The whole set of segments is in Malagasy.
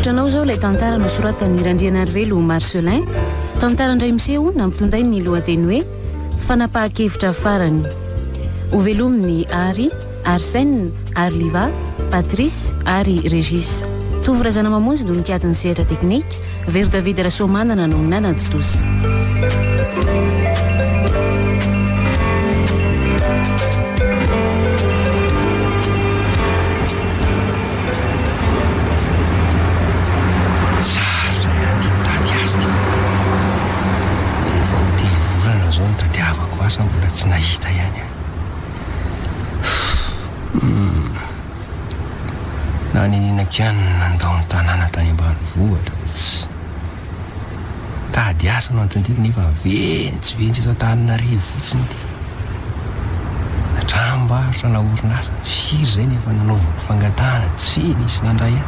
Atolotra anao izao ilay tantara nosoratan'i Randrianarivelo Marcelin, tantara indray miseho nampitondrainy ny lohateny hoe Fanapahan-kevitra farany. Hovelomin'i Ary, Arsène, Arliva, Patrice ary Régis. Tovo Razanamamonjy no nikajy ny sehatra teknika, Vero David Rasoamanana no nanatontosa. Sarotra ihany ity mitady azy ity. Efa ho telo volana izao nitadiavako asa mbola tsy nahita ihany aho. Humm. Nanenenako ihany ny nandao ny tanàna tany ambanivohitra fa tsy. Mitady asa no anton-diako nefa mivenjivenjy eto Antananarivo fotsiny ity. Na tranombarotra na orinasa, firy izay no efa nanaovako fangatahana tsy nisy nandray ahy.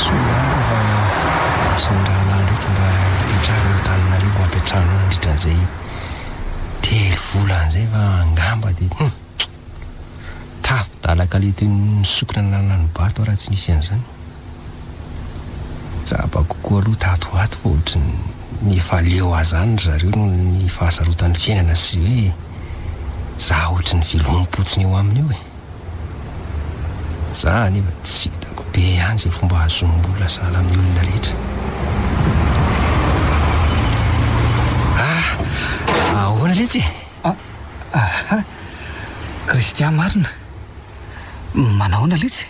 Soa ihany aloha fa nisy ny rahalahy ndraiky mba hipetrahako eto Antananarivo mampiantrano ahy nandritra an'izay telo volana izay fa angamba dia hum! Tapi-dalakale toy ny sokina nanani-bato aho raha tsy nisy an'izany. Tsapako koa aloha tato ho ato fa ohatry ny efa leo ahy izany ry zareo noho ny fahasarotan'ny fiainana sy hoe za ohatry ny velomim-potsiny eo aminy eo e. Za anefa tsy hitako be ihany izay fomba hahazoam-bola sahala amin'ny olona rehetra. Ah! Ahoana letsy e? Aha! Christian marina! Manahoana letsy?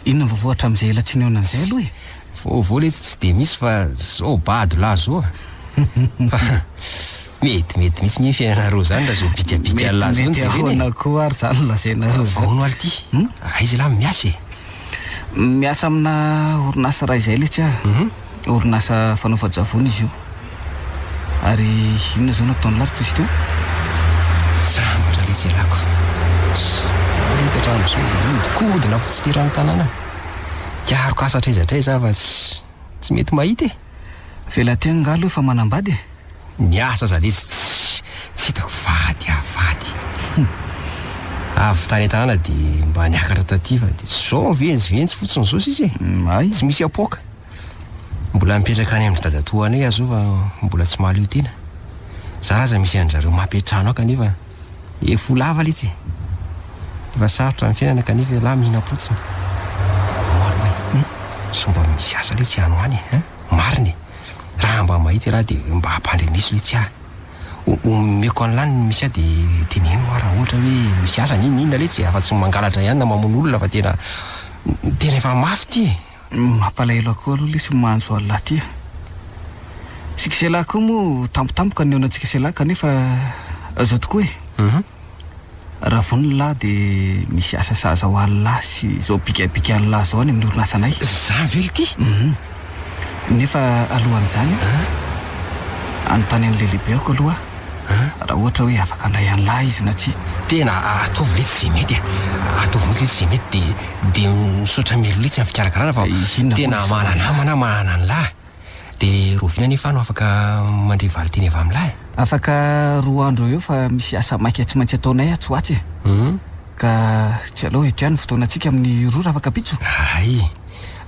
Inona ny vaovao hatramin'izay ela tsy nihaonana izay aloha e? Vaovao letsy tsy dia misy fa zao bado lahy zao a! Metimety mihitsy nge ny fiainanareo zany raha zao bikabika lahy zao no jerena e! Metimety ahoana koa ary zany lazainareo zany? Vaovao no aly ty! Aiza ialahy miasa e? Miasa amina orinasa iray izay letsy aho. Orinasa fanaovan-javona izy io. Ary inona izao no ataon'lah ry Christian? Sambatra letsy ialako. Za letsy hatramin'izao mihodinkodina fotsiny eran'ny tanàna. Mikaroka asa hatraiza hatraiza aho fa tsy tsy mety mahita e. Velategna angaha aloha efa manambady e? Ny asa aza letsy tsy tsy hitako vady aho vady. Avy tany an-tanàna dia mba niakatra taty fa dia izao mivenjivenjy fotsiny izao sisa e. Tsy misy apoaka. Mbola mipetraka any amin-dry dadatoanay aho zao fa mbola tsy mahaleo tena. Zara aza misy an-dry zareo mampiantrano ahy kanefa efa ho lava letsy e. Efa sarotra ny fiainana kanefa ialahy mihinam-potsiny. Ao aloha e. Sao mba misy asa letsy any ho any e. Hein? Marina e. Raha mba mahita ialahy dia mba ampandreneso letsy ahy. Omeko an'lah ny misy ahy dia teneno aho raha ohatra hoe misy asa. N'inon'inona letsy e, afa-tsy ny mangalatra ihany na mamono olona fa tena tena efa mafy ity e. Mampalahelo ahy koa aloha lesy ny mahanjo an'lah ty a! Tsika sy elah koa moa tampotampoka ny nihaonantsika sy elah kanefa zao tokoa e! Raha vonona lah de misy asa sahaza ho an'lah sy zao bikabikan'lah zao any amin'ny orinasanay. Zany ve lty? Nefa alohan'izany anontany an'ilay lehibeko aloha aho. Raha ohatra hoe afaka handray an'lah izy na tsia. Tena ataovy letsy izay mety e! Ataovy mihitsy letsy izay mety dia dia misaotra mialoha letsy amin'ny fikarakarana fa tena mananamana aho manana an'lah. Dia rahoviana anefa aho no afaka mandre valinteny avy amin'lah e? Afaka roa andro eo eo fa misy asa maika tsy maintsy ataonay atsy ho atsy e! Ka tsy aleo eto ihany ny fotoanantsika amin'ny roa rafakapitso? Hay!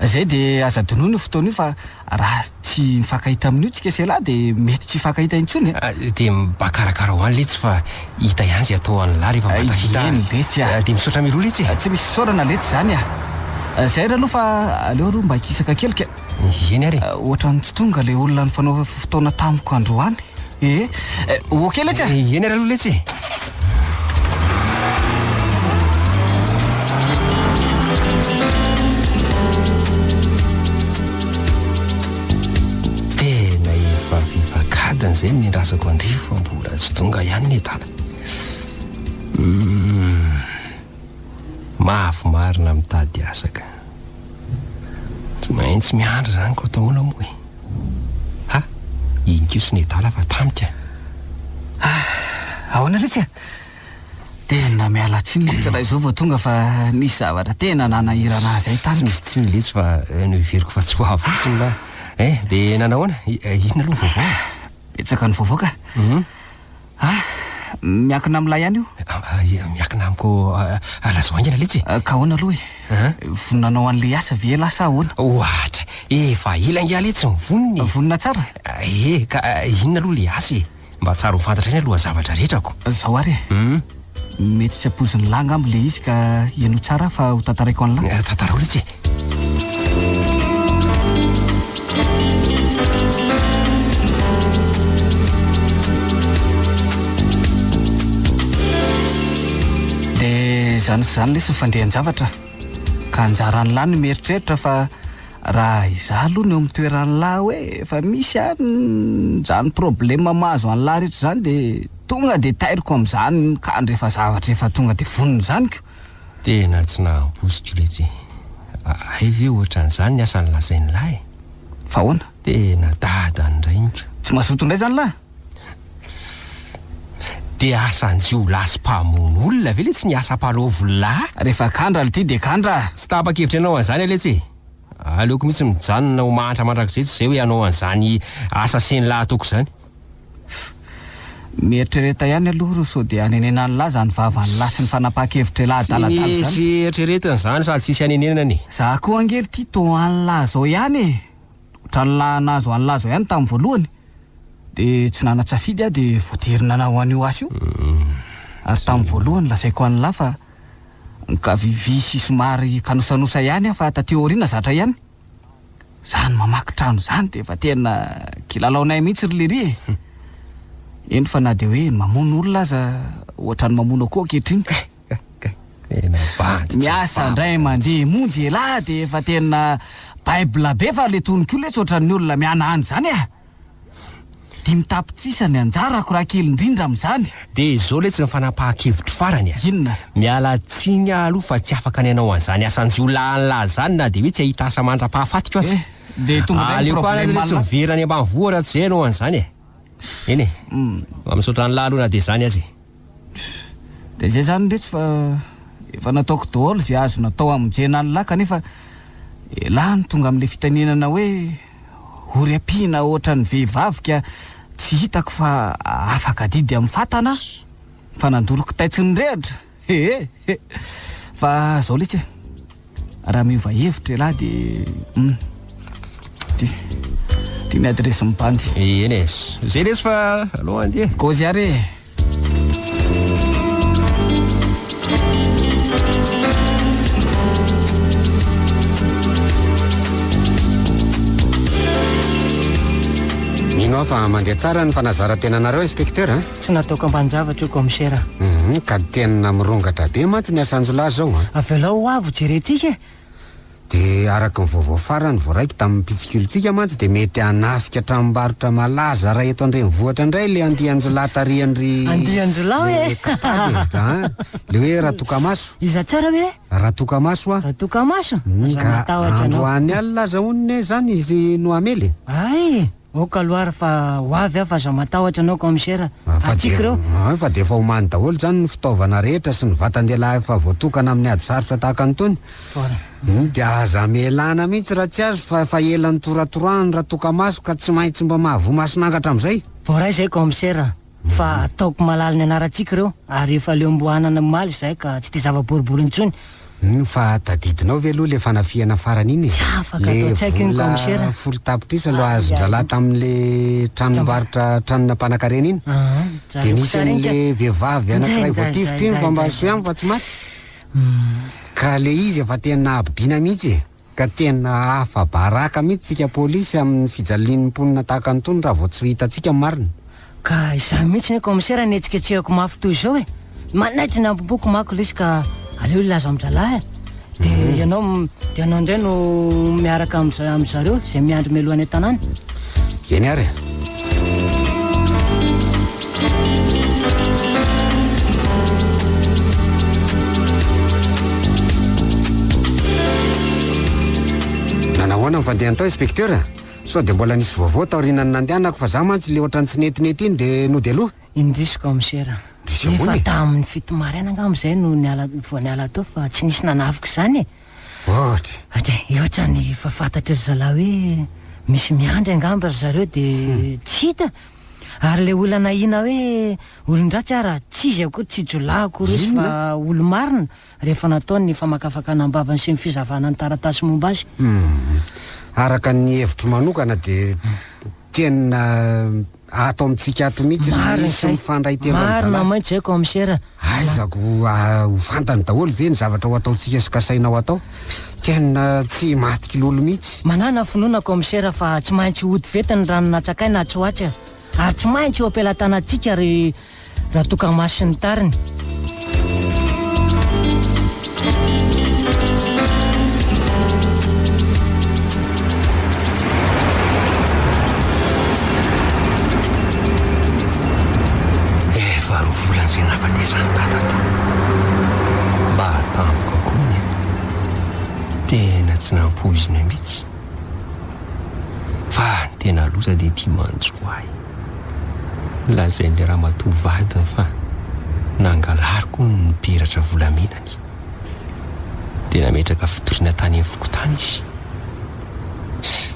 Izay dia aza adinoina io fotoana io fa Raha tsy mifankahita amin'io tsika sy elah dia mety tsy hifankahita intsony e! Dia mba karakara ho any letsy fa hita ihany izay atao an'lah rehefa mba tafita any. Eny letsy a! Dia misaotra mialoha letsy e! Tsy misy fisaorana letsy izany a! Izay ary aloha fa aleo aloha mba hikisaka kely ka! Eny ary e! Ohatran'ny tsy tonga ilay olona nifanao fotoana tamiko androany e! Ok letsy a! Eny ary aloha letsy e! Tena efa fefak'adiny izay no niandrasako an-dry fa mbola tsy tonga ihany ny adala. Humm. Mafy marina mitady asa ka. Tsy maintsy miandry izany ko atao ahoana moa e. Ha! Iny kosa ny adala fa tamika. Ah! Ahoana letsy a? Tena miala tsiny letsy raha izao vao tonga fa nisy zavatra tena nanahirana ahy izay tany. Tsy misy tsiny letsy fa noheveriko fa tsy ho avy fotsiny lah. Eh, dia nanahoana? Inona aloha ny vaovao e? Betsaka ny vaovao ka. Ah! Miankina amin'ilay ihany io. Miankina amiko lazao haingana letsy e. Ka ahoana aloha e? Vonona hanao an'ilay asa ve ialahy sa ahoana? Ohatra, efa ela angaha letsy ny vonona e! Vonona tsara? Ee, ka inona aloha ilay asa e? Mba tsara ho fantatra ihany aloha ny zavatra rehetra ko. Zao ary e! Mety tsy ampoizin'lah angamba ilay izy ka henoy tsara fa ho tantaraiko an'lah. Tantarao letsy e! Dia izany sy izany lesy ny fandehan-javatra ka anjaran'lah no mieritreritra fa Raha izaho aloha no eo amin'ny toeran'lah hoe efa misy an zany problème mahazo an'lah rehetra zany de tonga de tairiko amin'izany kandra efa zavatra efa tonga de vonona izany ko. Tena tsy nahampoiziko letsy e. Hay ve ohatran'izany ny asa nolazain'lah e. Fa ahoana? Tena dadany indray iny ko. Tsy mazoto indray zany lah? Dia asan-jiolahy sy mpamono olona ve letsy ny asam-panaovolona? Rehefa kandra lty dia kandra a! Tsy tapa-kevitra hanao an'izany aho letsy e! Aleoko mihitsy mijanona ho mahantra mandrakizay toy izay hoe hanao an'izany asa sen'lah ataoko izany. Mieritrereta ihany aloha ry sao dia hanenenan'lah izany vavan'lah sy ny fanapahan-kevitr'elah adaladala izany. Tsy misy eritreretina izany sady tsisy hanenenana e! Za koa ange lty toa an'lah zao ihany e! Ohatran'lah nahazo an'lah zao ihany tamin'ny voalohany. Dia tsy nanan-tsafidy aho dia voatery nanao an'io asa io. Ary tamin'ny voalohany lazaiko an'lah fa nikavivy sy somary kanosanosa ihany aho fa taty aoriana zatra ihany. Izany mamaky trano izany dia efa tena kilalaonay mihitsy ry lery e! Eny fa na dia hoe mamono olona aza ohatran'ny mamono akoho ankehitriny. Miasa indray mandeha monjy elah dia efa tena bible be fa le tononkalo letsy ohatran'ny olona mihanahana izany ah! Dimy tapitrisa ny anjarako raha kely indrindra amin'izany. Dia izao letsy ny fanapahan-kevitro farany a! Inona? Miala tsiny aho aloha fa tsy afaka ny hanao an'izany asan-jiolahy an'lah izany na dia hoe tsy hahita asa mandra-pahafatiko aza. Eh! Dia tonga indray ny Aleoko any aza problème letsy an'lah. miverina any ambanivohitra raha tsy izay hanao an'izany e! Eny e! Mba misaotra an'lah aloha na dia izany aza e! Dia izay izany letsy fa efa nataoko daholo izay azo natao hamonjena an'lah kanefa elah no tonga amin'ilay fitenenana hoe ory ampiana ohatran'ny vehivavy ka tsy hitako fa afaka adidy amin'ny fatana aho fa nandoro kitay tsy nirehatra ee fa zao letsy e raha miova hevitra elah dia hum ty ty ny adiresin'ny bandy. Eny e, zay letsy fa aleo andeha. Kôzy ary e. Mino aho fa mandeha tsara ny fanazaran-tenanareo inspecteur a. Tsy nataoko ambanin-javatra io commissaire. Hum, ka tena mirongatra be mantsy ny asan-jiolahy izao a. Avelao ho avy ho jerentsika e. Dia araka ny vaovao farany voaraiko tamin'ny mpitsikilontsika mantsy dia mety hanafika tranombarotra malaza raha eto an-drenivohitra indray ilay andian-jiolahy tarihan-dry Andian-jiolahy le e! Katady e! An! Ilay hoe Ratokamaso. Iza tsara hoe? Ratokamaso a! Ratokamaso? Aza Ka matahotra anao. androany alina aza hono ne izany izy no hamely e! Hay! Ok aloha ary fa ho avy aho fa aza matahotra anao commissaire Fa dia Atsiko ireo. An, fa dia efa omany daholo izany ny fitaovana rehetra sy ny vatan-dehilahy efa voatokana amin'ny ady sarotra tahaka an'itony. Fort. Hum, dia aza amelana mihitsy raha tsy azo fa efa ela nitoratorahany Ratokamaso ka tsy maintsy mba mahavoa mason'angatra amin'izay. Voaray izay commissaire fa ataoko malala ny anarantsika ireo ary efa leom-boahanana omaly izahay ka tsy tia zava-boribory intsony. Humm fa tadidinao ve aloha le fanafihana farany iny e? Tsy afaka atao Le tsy haiko iny vola commissaire. 10 tapitrisa no azon-dralahy tamin'le tranombarotra tranona mpanankarena iny? Aa, Dia jereko nisy sary iny ka. an'le vehivavy Njay, anankiray njay, voatifitra njay, iny fa mba njay, soa ihany fa tsy maty. Ka le izy efa tena habibiana mihitsy e! Ka tena afa-baraka mihitsy tsika polisy amin'ny fijalian'ny mponina tahaka an'itony raha vao tsy hitantsika ny marina. Ka izany mihitsy anie commissaire no hetsiketsehako mafy toy izao e! Manaitra ny hambom-poko manko lesy ka aleo hilaza amin-drahalahy e! Dia ianao dia ianao indray no miaraka amin-dry zareo izay miandry mialoha any an-tanàna. Eny ary e! Nanahoana ny fandehany tao inspecteur? Sao dia mbola nisy vaovao taorianan'ny nandehanako fa za mantsy le ohatran'ny tsy netinety iny dia nody aloha. Indrisy commissaire. Indrisy ahoana Efa e? tamin'ny 7 maraina angamba izay no niala vao niala tao fa tsy nisy nanafika izany e. Ohatra. Dia ohatran'ny efa fantatry ry zalahy hoe misy miandry angamba ry zareo dia tsy hita. Ary ilay olona nahiana hoe olon-dratsy ara tsy izy akory, tsy jiolahy akory izy fa olo-marina rehefa natao ny famakafakana am-bavany sy ny fizavana ny taratasy momba azy. Humm. Araka ny hevitro manokana dia tena ato amintsika ato mihitsy no Marina misy izay. mifandray telo amin'ny Marina zalahy. maintsy izay kaomisera. Aiza ko ho fantany daholo ve ny zavatra ho ataontsika sy kasaina ho atao? Tena tsy maty kilolo mihitsy. Manàna finoana kaomisera fa tsy maintsy hody fety ny rano natsakaina atsy ho atsy a! Ary tsy maintsy eo am-pelatanantsika ry Ratokamaso sy ny tariny. Efa roa volana izay nahafatesan'i dadatoa. Mba tampoka koa iny e. Tena tsy nampoizina mihitsy. Fa ny tena loza dia ity manjo ahy. Lazain'ilay ramatoa vadiny fa nangalariko hono ny peratra volamenany. Dia nametraka fitoriana tany amin'ny fokontany izy. Sy.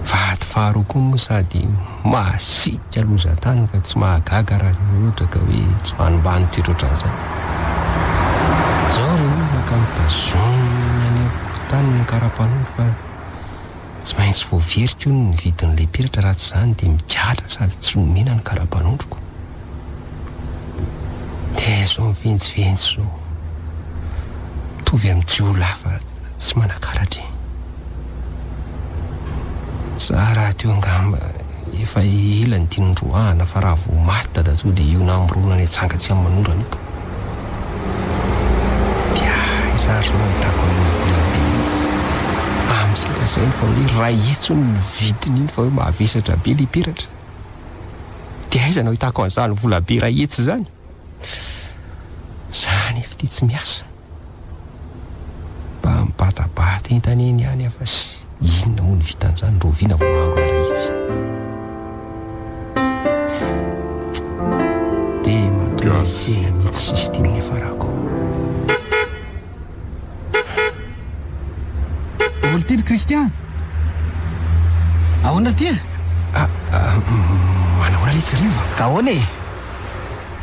Vady faharoa koa moa sady masiaka lozan-tany ka tsy mahagaga raha ohatra ka hoe tsy vanimbany toetra ohatran'izany. Izao ry olona ka notazoniny any amin'ny fokontany ny kara-panondro fa tsy maintsy voaveriko hono ny vidin'ilay peratra raha tsy izany dia migadra sady tsy omena ny kara-panondroko. Dia izao mivenjivenjy izao. Mitovy amin'ny jiolahy fa tsy manan-karatra e. Za rahateo angamba efa ela ny tiany noroahana fa raha vao maty dadatoa dia io namorona any an-tsanga tsy aman'orana io ka. Dia aiza ary zao no ahitako an'io vola be io? Amin'izay lazainy fa hoe iray hetsy hono ny vidin'iny fa hoe mavesatra be ilay peratra. Dia aiza no ahitako an'izany vola be iray hetsy izany? Za anefa ity tsy miasa. Mba mibatabata entana eny ihany aho fa inona moa no vitan'izany rahoviana vao mahangona iray hetsy? Dia matoa tsena mihitsy sisa ity no niafarako. Volotily Christian! Ahoana ry ty e? Ah, ah, manahoana letsy Rivo? Ka ahoana e?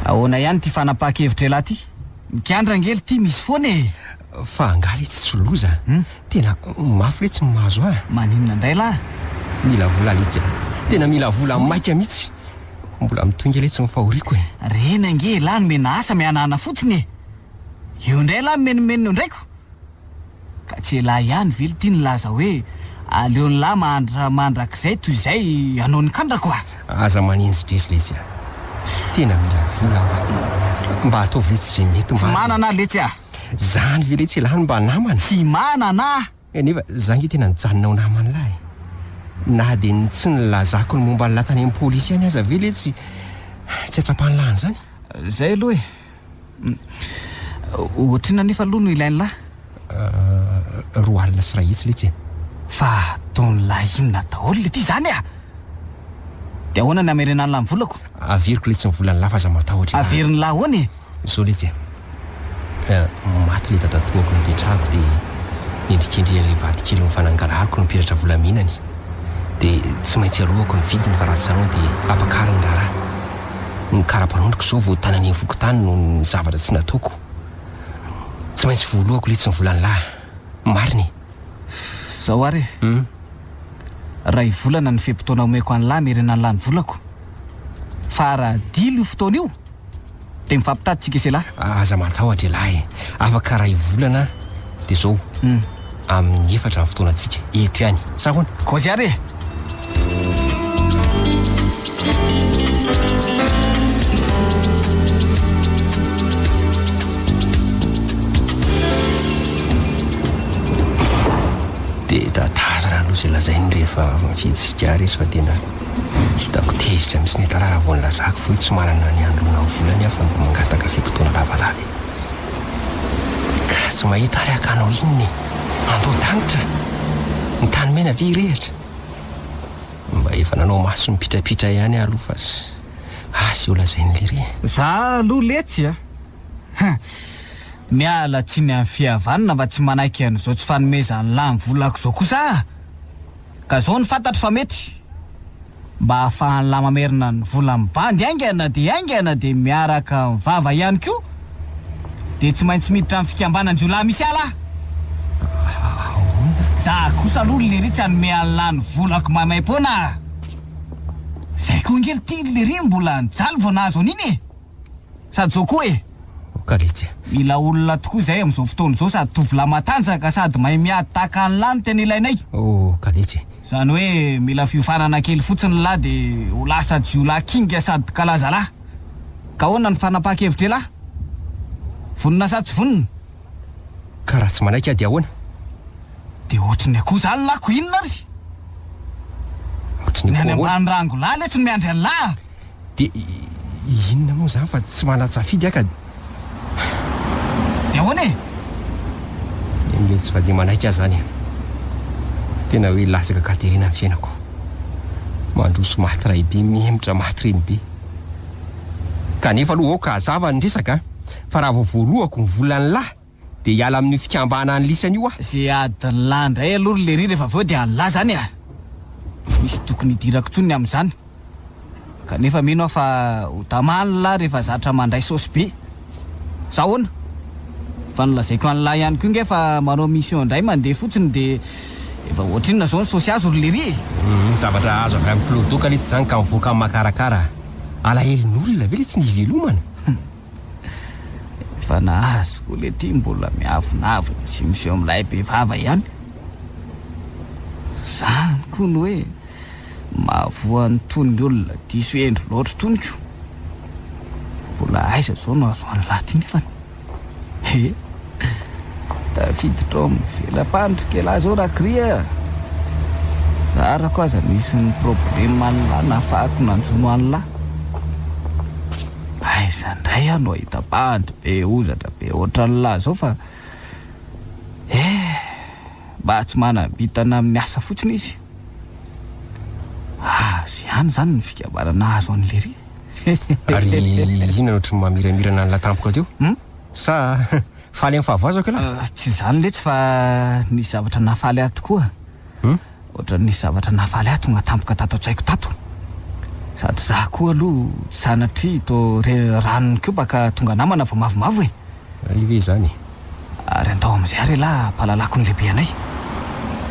Ahoana ihany ity fanapahan-kevitra elah ty? Mikandra ange ry ty misy foana e! Fa angaha letsy tsy loza? Tena mafy letsy ny mahazo ahy. Maninona indray lah? Mila vola letsy a! Tena mila vola maika mihitsy! Mbola mitonga letsy ny fahoriako e! Reny ange elah nomena asa mihanahana fotsiny e! Eo indray elah mimenomenona eo indray ko! Ka tsy elah ihany ve lty nilaza hoe aleon'lah mahantra mandrakizay toy izay hanao ny kandrako a! Aza manenji-dresy letsy a! Tena mila vola aho a! Mba ataovy letsy izay mety Tsy marina e! manana aho letsy a! Zany ve letsy elah no mba namana? Tsy manana aho! Nefa za nge tena nijanona ho naman'lah e! Na dia ny tsy nilazako ny momba an'lah tany amin'ny polisy ihany aza ve letsy tsy hatsapan'lah an'izany? Zay aloha e! Ohatrinona anefa aloha no ilain'lah? 20 letsy e! Fa ataon'lah inona daholo le ty zany a! De ahoana ny hamerenan'lah ny volako? Averiko letsy ny volan'lah fa aza matahotra elah. Averin'lah ahoana e? Zao letsy e! Maty le dadatoako nipetrahako de nendrikendrehan'le vadikely nifanangalariko ny peratra volamenany. De tsy maintsy aloako ny vidiny fa raha tsy izany dia ampakariny ny raharaha. Ny kara-panondroko izao vao tanan'ny fokontany noho ny zavatra tsy nataoko. Tsy maintsy voalohako letsy ny volan'lah. Marina e! Zao ary e! Ray volana ny fe-potoana omeko an'lah hamerenan'lah ny volako. Fa raha dila io fotoana io dia mifampitady tsika sy elah. Aza matahotra elah e! Afaka ray volana dia zao, amin'ny efatra ny fotoanantsika eto ihany. Sa ahoana? Kôzy ary e! Dia tazana aloha izay lazainy rehefa avy mividy sigara izy fa tena hitako tezitra mihitsy ny tara raha vao nilazako fa hoe tsy manana ny hanoloana ny volany aho fa mba mangataka fe-potoana lavalava e. Ka tsy mahita ary hakanao inona e? Andoha-danitra? Ny tany mena ve hirehitra? Mba efa nanao maso mipitrapitra ihany aho aloha fa asa eo lazain'i lery e. Za aloha letsy a! Hein! Miala tsiny amin'ny fihavanana fa tsy manaiky an'izao tsy fanomezan'lah ny volako izao kosa aho! Ka zao no fantatro fa mety! Mba ahafahan'lah mamerina ny volan'ny bandy haingana dia haingana dia miaraka amin'ny vava ihany koa dia tsy maintsy miditra amin'ny fikambanan-jiolahy misy ahy lah. Ahoana? Za kosa aloha lery tsy hanome an'lah ny volako maimaim-poana a! Zay koa ange ity lery mbola nijaly vao nahazo an'iny e! Sady zao koa e! Aoka letsy a! Mila olona tokoa izay amin'izao fotoana izao sady tovolahy matanjaka sady mahay miady tahaka an'lah no tena ilainay. Aoka letsy e! Izany hoe mila fiofanana kely fotsiny lah dia ho lasa jiolahy kinga sady kalaza lah. Ka ahoana ny fanapahan-kevitr'elah? Vonona sa tsy vonona? Ka raha tsy manaiky aho dia ahoana? Dia ohatry ny akoho izany lah ko inona ary? Ohatry ny Ny any akoho ahoana? ambany rangolahy letsy no miandry an'lah a! Dia inona moa izany fa tsy manan-tsafidy aho ka. Dia ahoana e? Eny letsy fa dia manaiky aho izany e. Tena hoe latsaka an-katerena ny fiainako. Mandroso maty raibe, mihemotra maty renibe. Kanefa aloha aoka hazava ny resaka fa raha vao voalohako ny volan'lah dia hiala amin'io fikambanan'ny lisany io aho. Ze adin'lah indray aloha ry lery rehefa avy eo dia an'lah zany a! Tsy misy tokony hidirako intsony ny amin'izany. Kanefa mino aho fa ho tamany lah rehefa zatra mandray saosy be. Sa ahoana? Efa nolazaiko an'lah ihany koa nge fa manao mission indray mandeha fotsiny dia efa ohatrinona zao ny saosy azo ry lery e! Ny zavatra azo avy amin'i Clodo ka letsy izany ka mivoaka amin'ny makarakara. Alahelon'olona ve letsy ny hivelomana? Efa nahazo koa le ty mbola miavonavona sy miseho milay be vava ihany. Zany koa ny hoe mahavoa an'itony olona diso hendry loatra itony ko. Mbola aiza zao no azo an'lah ty nefany? He! Tafiditra ao amin'ny vela-pandrika elah zao Rakry a! Rarako aza nisy ny problème an'lah nahafahako nanjono an'lah. Aiza indray aho no hahita bandy be hozatra be ohatran'lah zao fa eh! Mba tsy manam-bintana amin'ny asa fotsiny izy. Azo ihany izany ny fikambanana azo an'i Lery. Ary inona no ohatry ny mamiramirana an'lah tampoka teo? Sa faly amin'ny fahavoazako ialahy? Tsy izany letsy fa nisy zavatra nahafaly ahy tokoa. Ohatran'ny nisy zavatra nahafaly ahy tonga tampoka tato an-tsaiko tato. Sady izaho koa aloha tsy sanatria toa re rano nikopa ka tonga namana vao mavomavo e! Hay ve izany e? Ary andao amin'izay ary ialahy hampahalalako ny lehibeanay.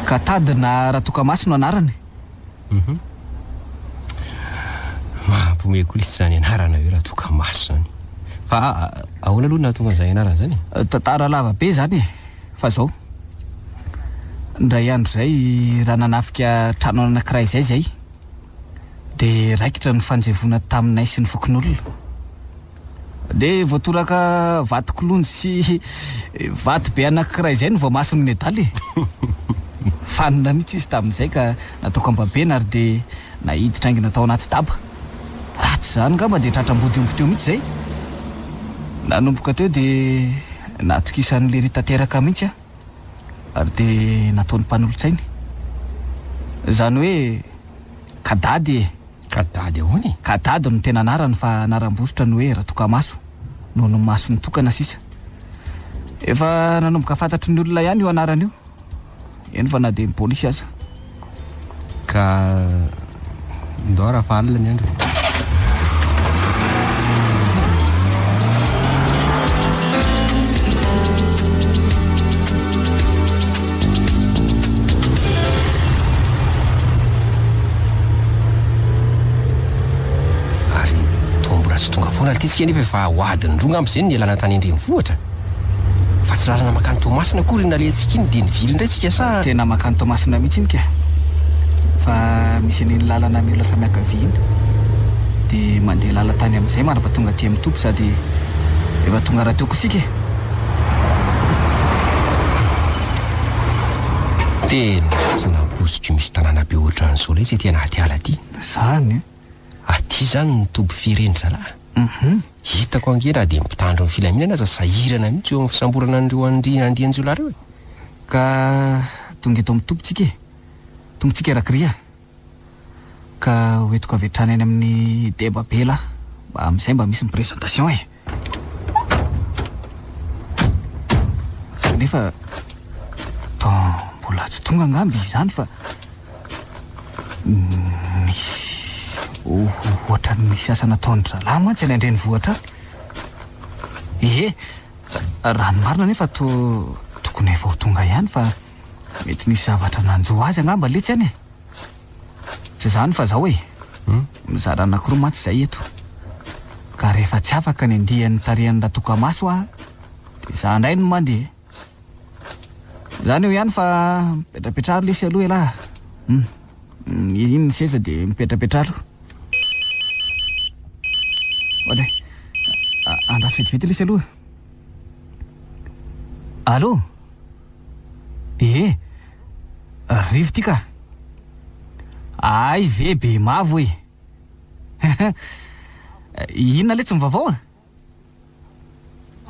Ka tady na Ratokamaso no anarany. Hum. Mampiomehy koa lesy izany anarana hoe Ratokamaso izany. Fa ahoana aloha no nahatonga an'izany anarana izany e? Tantara lava be izany e! Fa izao. Indray andro izay raha nanafika trano anankiray izay izay dia raikitra ny fanjevoana taminay sy ny fokonolona. Dia voatoraka vato kilonjy sy vato be anankiray izay ny voamason'i Nedala e! Fanina mihitsy izy tamin'izay ka nataoko am-babena ary dia naiditra haingana tao anaty daba. Raha tsy izany angamba dia tratra ambodiomby teo mihitsy izay. Nanomboka teo dia natokisan'i Lery tanteraka mihitsy aho ary dia nataony mpanolotsainy. Izany hoe Kadady e! Kadady ahoana e? Kadady no tena anarany fa anaram-bositra ny hoe Ratokamaso noho ny masony tokana sisa. Efa nanomboka fantatry ny olona ihany io anarana io, eny fa na dia ny polisy aza. Ka ndao raha fa alina ny andro e. Ary toa mbola tsy tonga foana aty tsika nefa efa ho adiny roa angamba izay no nialana tany an-drenivohitra. Fa tsy lalana mankany Toamasina akory iny nalehantsika iny dia nivily indray tsika sa. Tena mankany Toamasina mihitsy iny ka. Fa misy an'iny lalana miolaka miankavia iny. Dia mandeha lalan-tany amin'izay mandrapa tonga aty amin'ny toby sady efa tonga rahateo koa isika e. Tena tsy nampoiziko misy tanàna be ohatran'izao letsy ety anaty ala aty. Zany e! Aty izany ny toby firen'ny zalahy. Hitako ange na dia ny mpitandro ny filaminana aza sahirana mihitsy eo amin'ny fisamborana an'ireo andian-jiolahy ireo e! Ka tonga eto amin'ny toby tsika e! Tonga tsika Rakria! Ka ho entiko avy hatrany any amin'ny deba be lah mba amin'izay mba misy ny présentation e! Kanefa toa mbola tsy tonga angamba izy izany fa misy. Ohatran'ny misy asa nataon-dry zalahy mantsy any an-drenivohitra any. Ee, raha ny marina anefa toa tokony efa ho tonga ihany fa mety nisy zavatra nanjo azy angamba letsy any e. Tsy izany fa zao e, mizara anankiroa mantsy izay eto. Ka rehefa tsy afaka ny andiany tarihan'i Ratokamaso aho dia izaho indray no mandeha. Izany eo ihany fa mipetrapetraha lesy aloha elah. Hum, iny ny seza dia mipetrapetraha aloha. Oadray, andraso vetivety lesy aloha. Allô? Ee, Rivo ty ka. Hay ve be mavo e. Inona letsy ny vaovao a?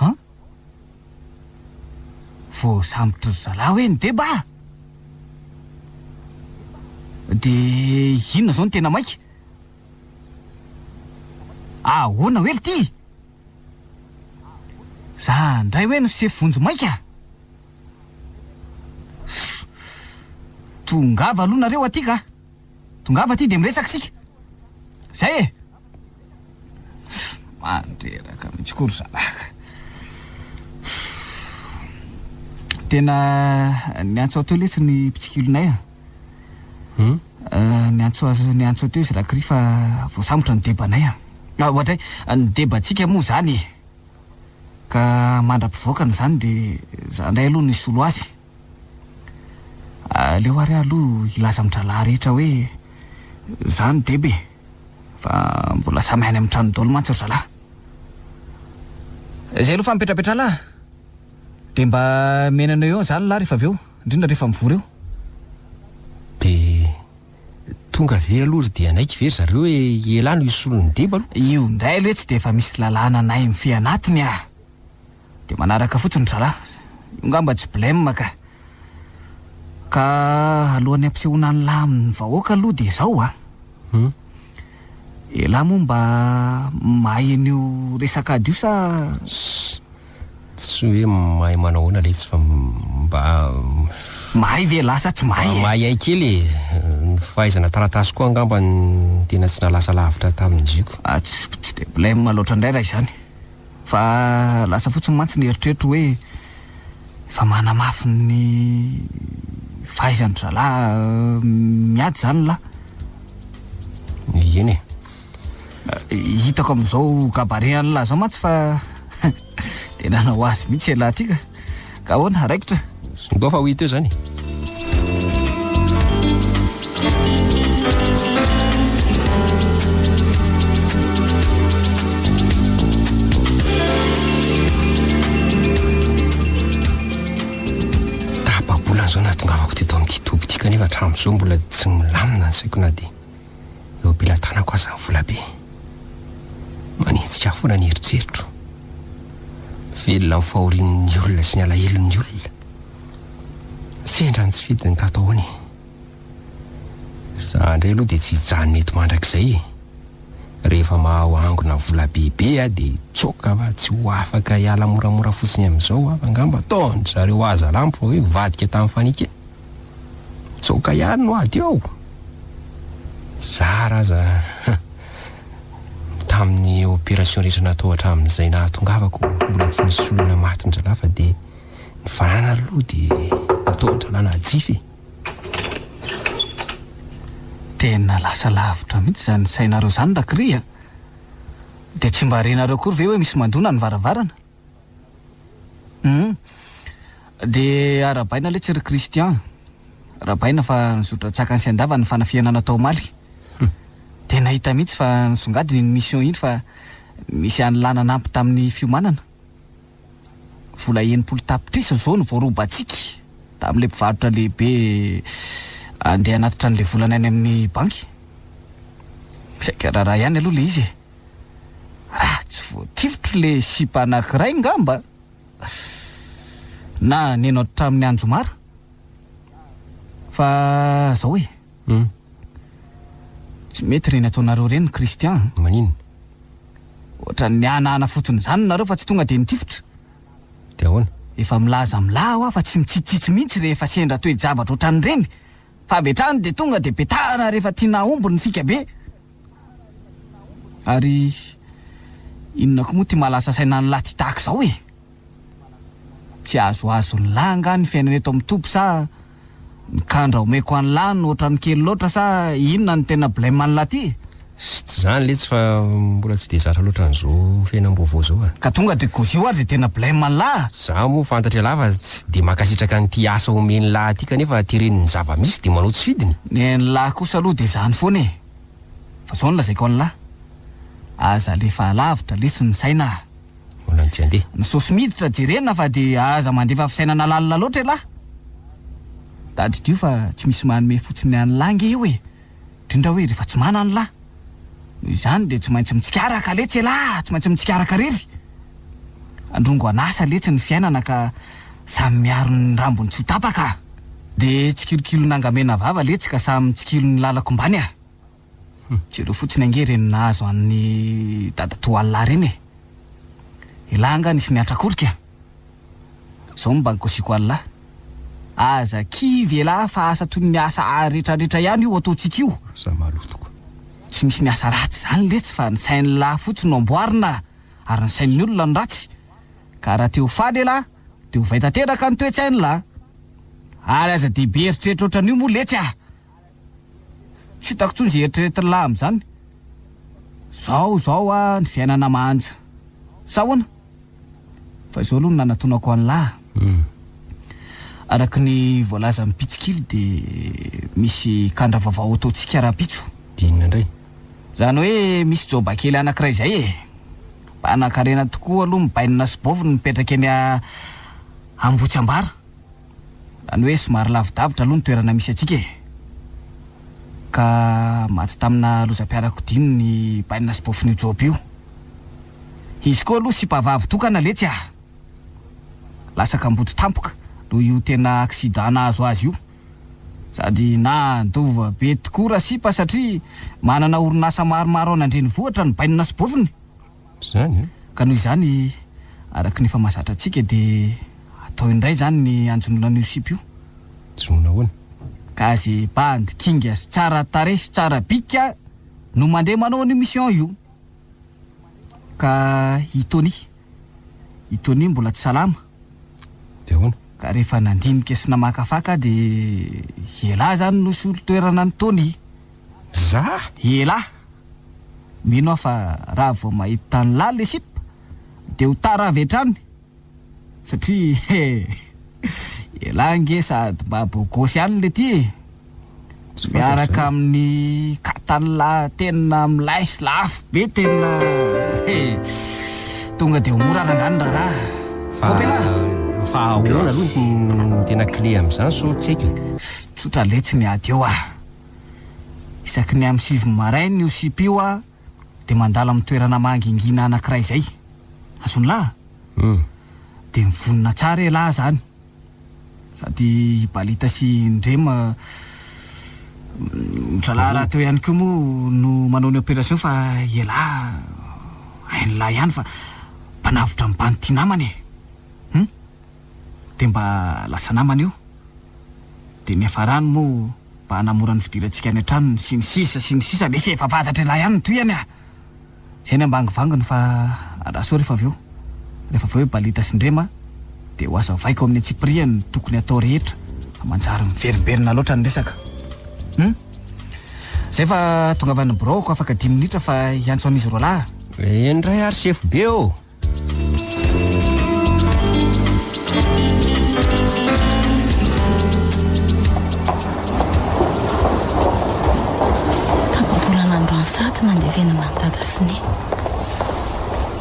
An? Voasambotry ry zalahy hoe ny deba a! Dia inona izao no tena maika? Ahoana hoe lty? Za indray hoe no sefo vonjy maika? Ssss! Tongava aloha nareo aty ka! Tongava aty dia miresaka isika! Zay e! Mandreraka mihitsy koa ry zalahy ka. Tena niantso ahy teo letsy ny mpitsikilonay a. Hmm? Eh, niantso azy niantso ahy teo izy Rakry fa voasambotra ny debanay a. Ah, ohatray, ny debantsika moa izany e. Ka mandra-pivoakany izany dia za indray aloha no hisolo azy. Aleo ary aho aloha hilaza amin-drahalahy rehetra hoe za no deba e. Fa mbola samy any amin'ny trano daholo mantsy ry zalahy. Izay aloha fa mipetrapetraha lahy. Dia mba mihaino anao eo izany lahy rehefa avy eo, indrindra rehefa mivory eo. Dia tonga ve aloha ry dia hanaiky ve ry zareo hoe ialahy no hisolo ny deba aloha? Io indray letsy dia efa misy lalàna anay mifehy anatiny ah! Dia manaraka fotsiny ry zalahy. Io ngamba tsy blème ka. Ka alohan'ny hampisehoana an'lah amin'ny vahoaka aloha dia izao a. Hum. Elah moa mba mahay an'io resaka ady io sa. Ss, tsy hoe mahay manao ahoana letsy fa mba. Mahay ve elah sa tsy mahay e? Mahay kely e. Ny fahaizana taratasy koa angamba no tena tsy nahalasa lavitra tamin'ny ziko. Ah, tsy tsy dia blème loatra indray raha izany. Fa lasa fotsiny mantsy ny eritreritro hoe efa manamafy ny fahaizan-dry zalahy miady izany lah. Eny e. Hitako amin'izao gabarit an'lah izao mantsy fa tena hanao azy mihitsy ialahy ity ka. Ka ahoana, raikitra? Ndao fa ho hita eo izany e. Tapa-bolana izao nahatongavako teto amin'ity toby ity kanefa hatramin'izao mbola tsy milamina ny saiko na dia eo am-pelatanako aza ny volabe. Manenjika ahy foana ny eritreritro. Velona amin'ny fahorian'ny olona sy ny alahelon'ny olona. Sendra ny tsy fidiny tato ahoana e? Za indray aloha dia tsy hijanona eto mandrakizay e! Rehefa mahaangona vola bebe aho dia hitsoaka fa tsy ho afaka hiala moramora fotsiny amin'izao aho fa angamba ataon-dry zareo hazalambo fa hoe nivadika tamin'ny fanekena. Mitsoaka ihany no ady eo. Zara aza tamin'ny opération rehetra natao hatramin'izay nahatongavako mbola tsy nisy olona matin-dralahy fa dia ny fananana aloha dia nataon-dralahy najify e. Tena lasa lavitra mihitsy izany sainareo izany Rakry a! Dia tsy mba renareo akory ve hoe misy mandona ny varavarana? Hum. Dia arahabaina letsy ry Christian. Arahabaina fa nizotra an-tsakany sy an-davany ny fanafihana natao omaly. Tena hita mihitsy fa nisongadina iny mission iny fa nisy an'lah nanampy tamin'ny fiomanana. Vola 60 tapitrisa izao no voarobantsika tamin'ilay mpivarotra lehibe andeha hanatitra an'ilay volany any amin'ny banky. Saika raharaha ihany aloha ilay izy e. Raha tsy voatifitro le sipa anakiray ngamba na neno hatramin'ny anjomara. Fa zao e. Tsy mety ireny ataonareo ireny Christian a. Maninona? Ohatran'ny nihanahana fotsiny izany nareo fa tsy tonga dia nitifitra. Dia ahoana? Efa milaza amin'lah aho fa tsy mitsitsitsy mihitsy rehefa sendra toe-javatra ohatran'ireny fa avy hatrany dia tonga dia petahana rehefa tiana hahomby ny fika be. Ary inona koa moa ty mahalasa saina an'lah ty tahaka izao e? Tsy azoazon'lah angaha ny fiainana eto amin'ny toby sa ny kandra omeko an'lah no ohatran'ny kely loatra sa inona no tena blème an'lah ty e? Tsy izany letsy fa mbola tsy dia zatra loatra an'izao fiainam-baovao izao a. Ka tonga dia gozio ary izay tena blème an'lah. Za moa fantatr'ialahy fa tsy dia mankasitraka an'ity asa omen'lah ity kanefa teren'ny zava-misy dia manao tsy fidiny. Ny an'lah kosa aloha dia izany foana e. Fa izao no lazaiko an'lah, aza alefa alavitra lesy ny saina a. Mbola ny tsy handeha. Ny saosy miditra jerena fa dia aza mandefa fisainana lalina loatra elah. Tadidio fa tsy misy manome fotsiny an'lah nge io e. Indrindra hoe rehefa tsy manana lah. Noho izany dia tsy maintsy mitsikaraka letsy elah, tsy maintsy mitsikaraka rery. Androngo an'asa letsy ny fiainana ka samy miaro ny rambony tsy ho tapaka. Dia tsikilokilon'angamena vava letsy ka samy mitsikilo ny lalako mbany ah. Jereo fotsiny ange ireny nahazo an'i dadatoa Allah ireny e. Elah angaha nisy niantrakorika? Zao no mba nikosiko an'lah. Aza kivy elah fa asa toy ny asa retraretra ihany io ataontsika io. Za maloto ko. Tsy misy ny asa ratsy izany letsy fa ny sain'lah fotsiny no amboarina ary ny sain'ny olona no ratsy. Ka raha te ho faly elah dia ovay tanteraka ny toe-tsain'lah. Ary aza dia be eritreritra ohatran'io moa letsy ah. Tsy hitako intsony izay eritreretin'lah amin'izany. Zao izao ah ny fiainana manja. Sa ahoana? Fa izao aloha no nanatonako an'lah. Araka ny voalazan'ny mpitsikilo dia misy kandra vaovao ataontsika rahampitso. Dia inona indray? Izany hoe misy joba kely anankiray izay e. Mpanan-karena tokoa aloha ny bainina sy bovy no mipetraka eny Ambohitsiambara. Izany hoe somary lavidavitra aloha ny toerana misy antsika e. Ka maty tamina lozam-piarakodia ny bainina sy bofin'io joba io. Izy koa aloha sipa vavy tokana letsy ah! Lasa kamboty tampoka noho io tena accident nahazo azy io. Sady nandova be tokoa rasipa satria manana orinasa maromaro any an-drenivohitra ny bainina sy bofiny. Izany eh? Ka noho izany, araka ny efa mahazatra antsika dia atao indray izany ny hanjonoana an'io sipa io. Jono ahoana? Ka ze bandy kinga sy tsara tarehy sy tsara bika no mandeha manao an'io mission io. Ka i Tony, i Tony mbola tsy salama. Dia ahoana? Ka rehefa nandinika sy namakafaka aho dia elah zany no hisolo toerana an'i Tony. Za? Elah! Mino aho fa raha vao mahita an'lah le sipa dia ho tara avy hatrany satria he! Elah ange sady mba beau gosse ihany le ty e! Miaraka amin'ny katan'lah tena milay sy lafo be tena he! Tonga dia ho mora rangah ny raharaha. Fa fa ahoana aloha no tena clé amin'izany sao tsy haiko e? Tsotra letsy ny ady eo ah! Isaky ny amin'ny sivy maraina io sipa io ah dia mandalo amin'ny toerana mangingina anankiray izay. Azon'lah? Dia mivonona tsara elah zany. Sady i Balita sy i Ndrema zalahy rahateo ihany koa moa no manao ny opération fa ialahy hain'lah ihany fa mpanavotra ny bandy tia namana e! Hum! Dia mba lasa namana io. Dia ny hiafarany moa mba hanamora ny fidirantsika any an-tranony sy ny sisa sy ny sisa lesy efa fantatr'ialahy ihany ny tohiny a! Izay ny ambangovangony fa andraso rehefa avy eo. Rehefa avy eo i Balita sy Ndrema dia ho azavaiko amin'ny antsipirihany ny tokony hatao rehetra fa manjary miverimberina loatra ny resaka. Hum. Izay fa tongava any biraoko afaka dimy minitra fa hiantso an'izy roalahy aho. Eny indray ary sefo be ô! Tapa-bolana androany sahady nandevenana an'i Dada sy Neny.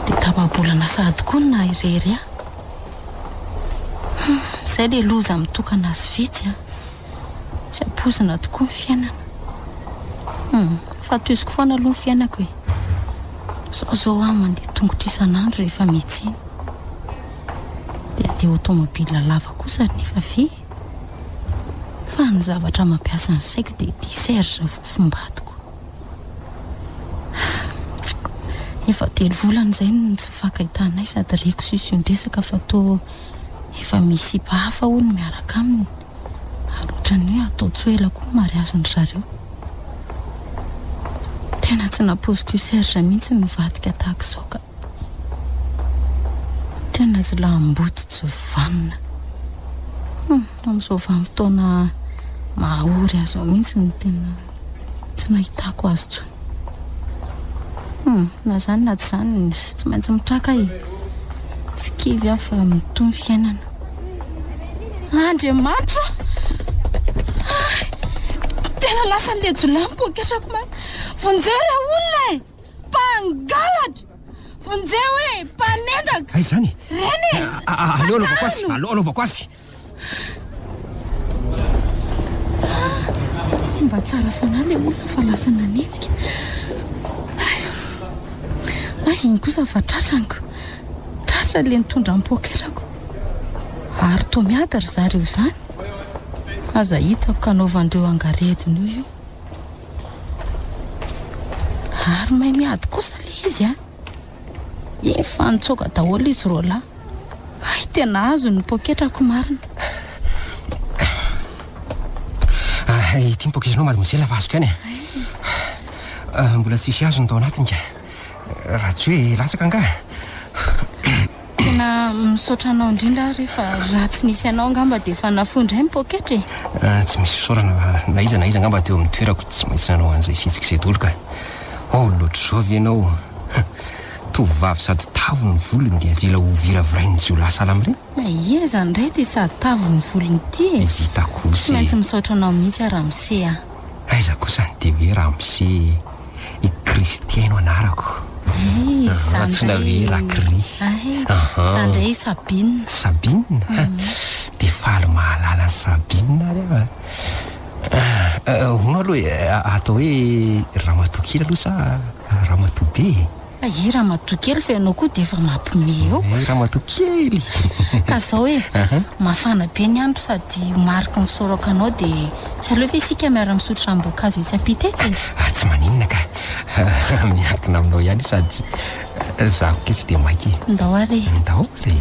Dia tapa-bolana sahady koa ny naha irery ahy. Hum, izay ilay loza mitokana azy vitsy an. Tsy ampoizina tokoa ny fiainana. Hum, fa tohiziko foana aloha ny fiainako e. Izao izao aho mandeha tongotra isan'andro rehefa miantsena. Dia handeha automobile lava kosa nefa ve? Fa ny zavatra mampiasa ny saiko dia ity Serge vofombadiko. Efa telo volana izay no tsy nifankahitanay sady reko siosion-dresaka fa toa efa misy sipa hafa hono miaraka aminy ary ohatran'ny hoe hatao tsy ho ela koa ny mariazin-dry zareo. Tena tsy nampoiziko io Serge mihitsy no nivadika tahaka izao ka. Tena jiolahimboto tsy vanona. Hum, amin'izao vanim-potoana maha-ory azy izao mihitsy no tena tsy nahitako azy intsony. Hum, na izany na tsy izany, tsy maintsy mitraka aho e. Tsy kivy aho fa mitohy ny fiainana. Andriamanitra ô! Hay! Tena lasan'ilay jiolahy ny poketrako man! Vonjeo ilay olona e! Mpangalatra! Vonjeo e! Mpanendaka! Aiza izany e? Reny e! Aleo anaovako azy! Sakano! Aleo anaovako azy! Mba tsara fanahy ilay olona fa lasa nanenjika. Hay! Hay, iny kosa fa tratraniko. Tratra ilay nitondra ny poketrako. Ary toa miady ry zareo izany. Aza hitako ka anaovandreo angaredona io io. Ary mahay miady kosa ilay izy an! Efa nitsoaka daholo izy roalahy. Hay tena azony ny poketrako marina. Ah, ity ny poketranao mademoiselle fa azoko ihany e. Ah, mbola tsisy azony tao anatiny ka. Raha tsy hoe latsaka angaha. Tena misaotra anao indrindra aho re fa raha tsy nisy anao angamba dia efa nafoy indray ny poketra e. Ah, tsy misy fisaorana fa na iza na iza angamba teo amin'ny toerako tsy maintsy nanao an'izay fihetsika izay daholo ka. Oh, loatra izao ve ianao? Tovovavy sady tavo ny volony dia avela ho viravirain'ny jiolahy sahala amin'ireny? Iza indray ity sady tavo ny volony ity e? Hita kosa e. Tsy maintsy misaotra anao mihitsy aho ramose a. Aiza kosa ny dia hoe ramose e? I Christian no anarako. Hay, izaho Antsoina hoe indray. Rakri. Hay, Aha. izaho indray i Sabine. Sabine? Dia faly mahalala an'i Sabine ary aho a. Ah, hono aloha e, atao hoe ramatoa kely aloha sa ramatoa be e? I ramatoa kely fa ianao koa dia efa mampime eo. Eh, ramatoa kely! Ka zao e, mafana be ny andro sady ho mariky ny fisaorako anao dia tsy aleo ve isika miara-misotro ranom-boankazo etsy ampita etsy e? Ah, tsy maninona ka. Miankina aminao ihany io sady izaho koa tsy dia maika e. Ndao ary e. Ndao ary e.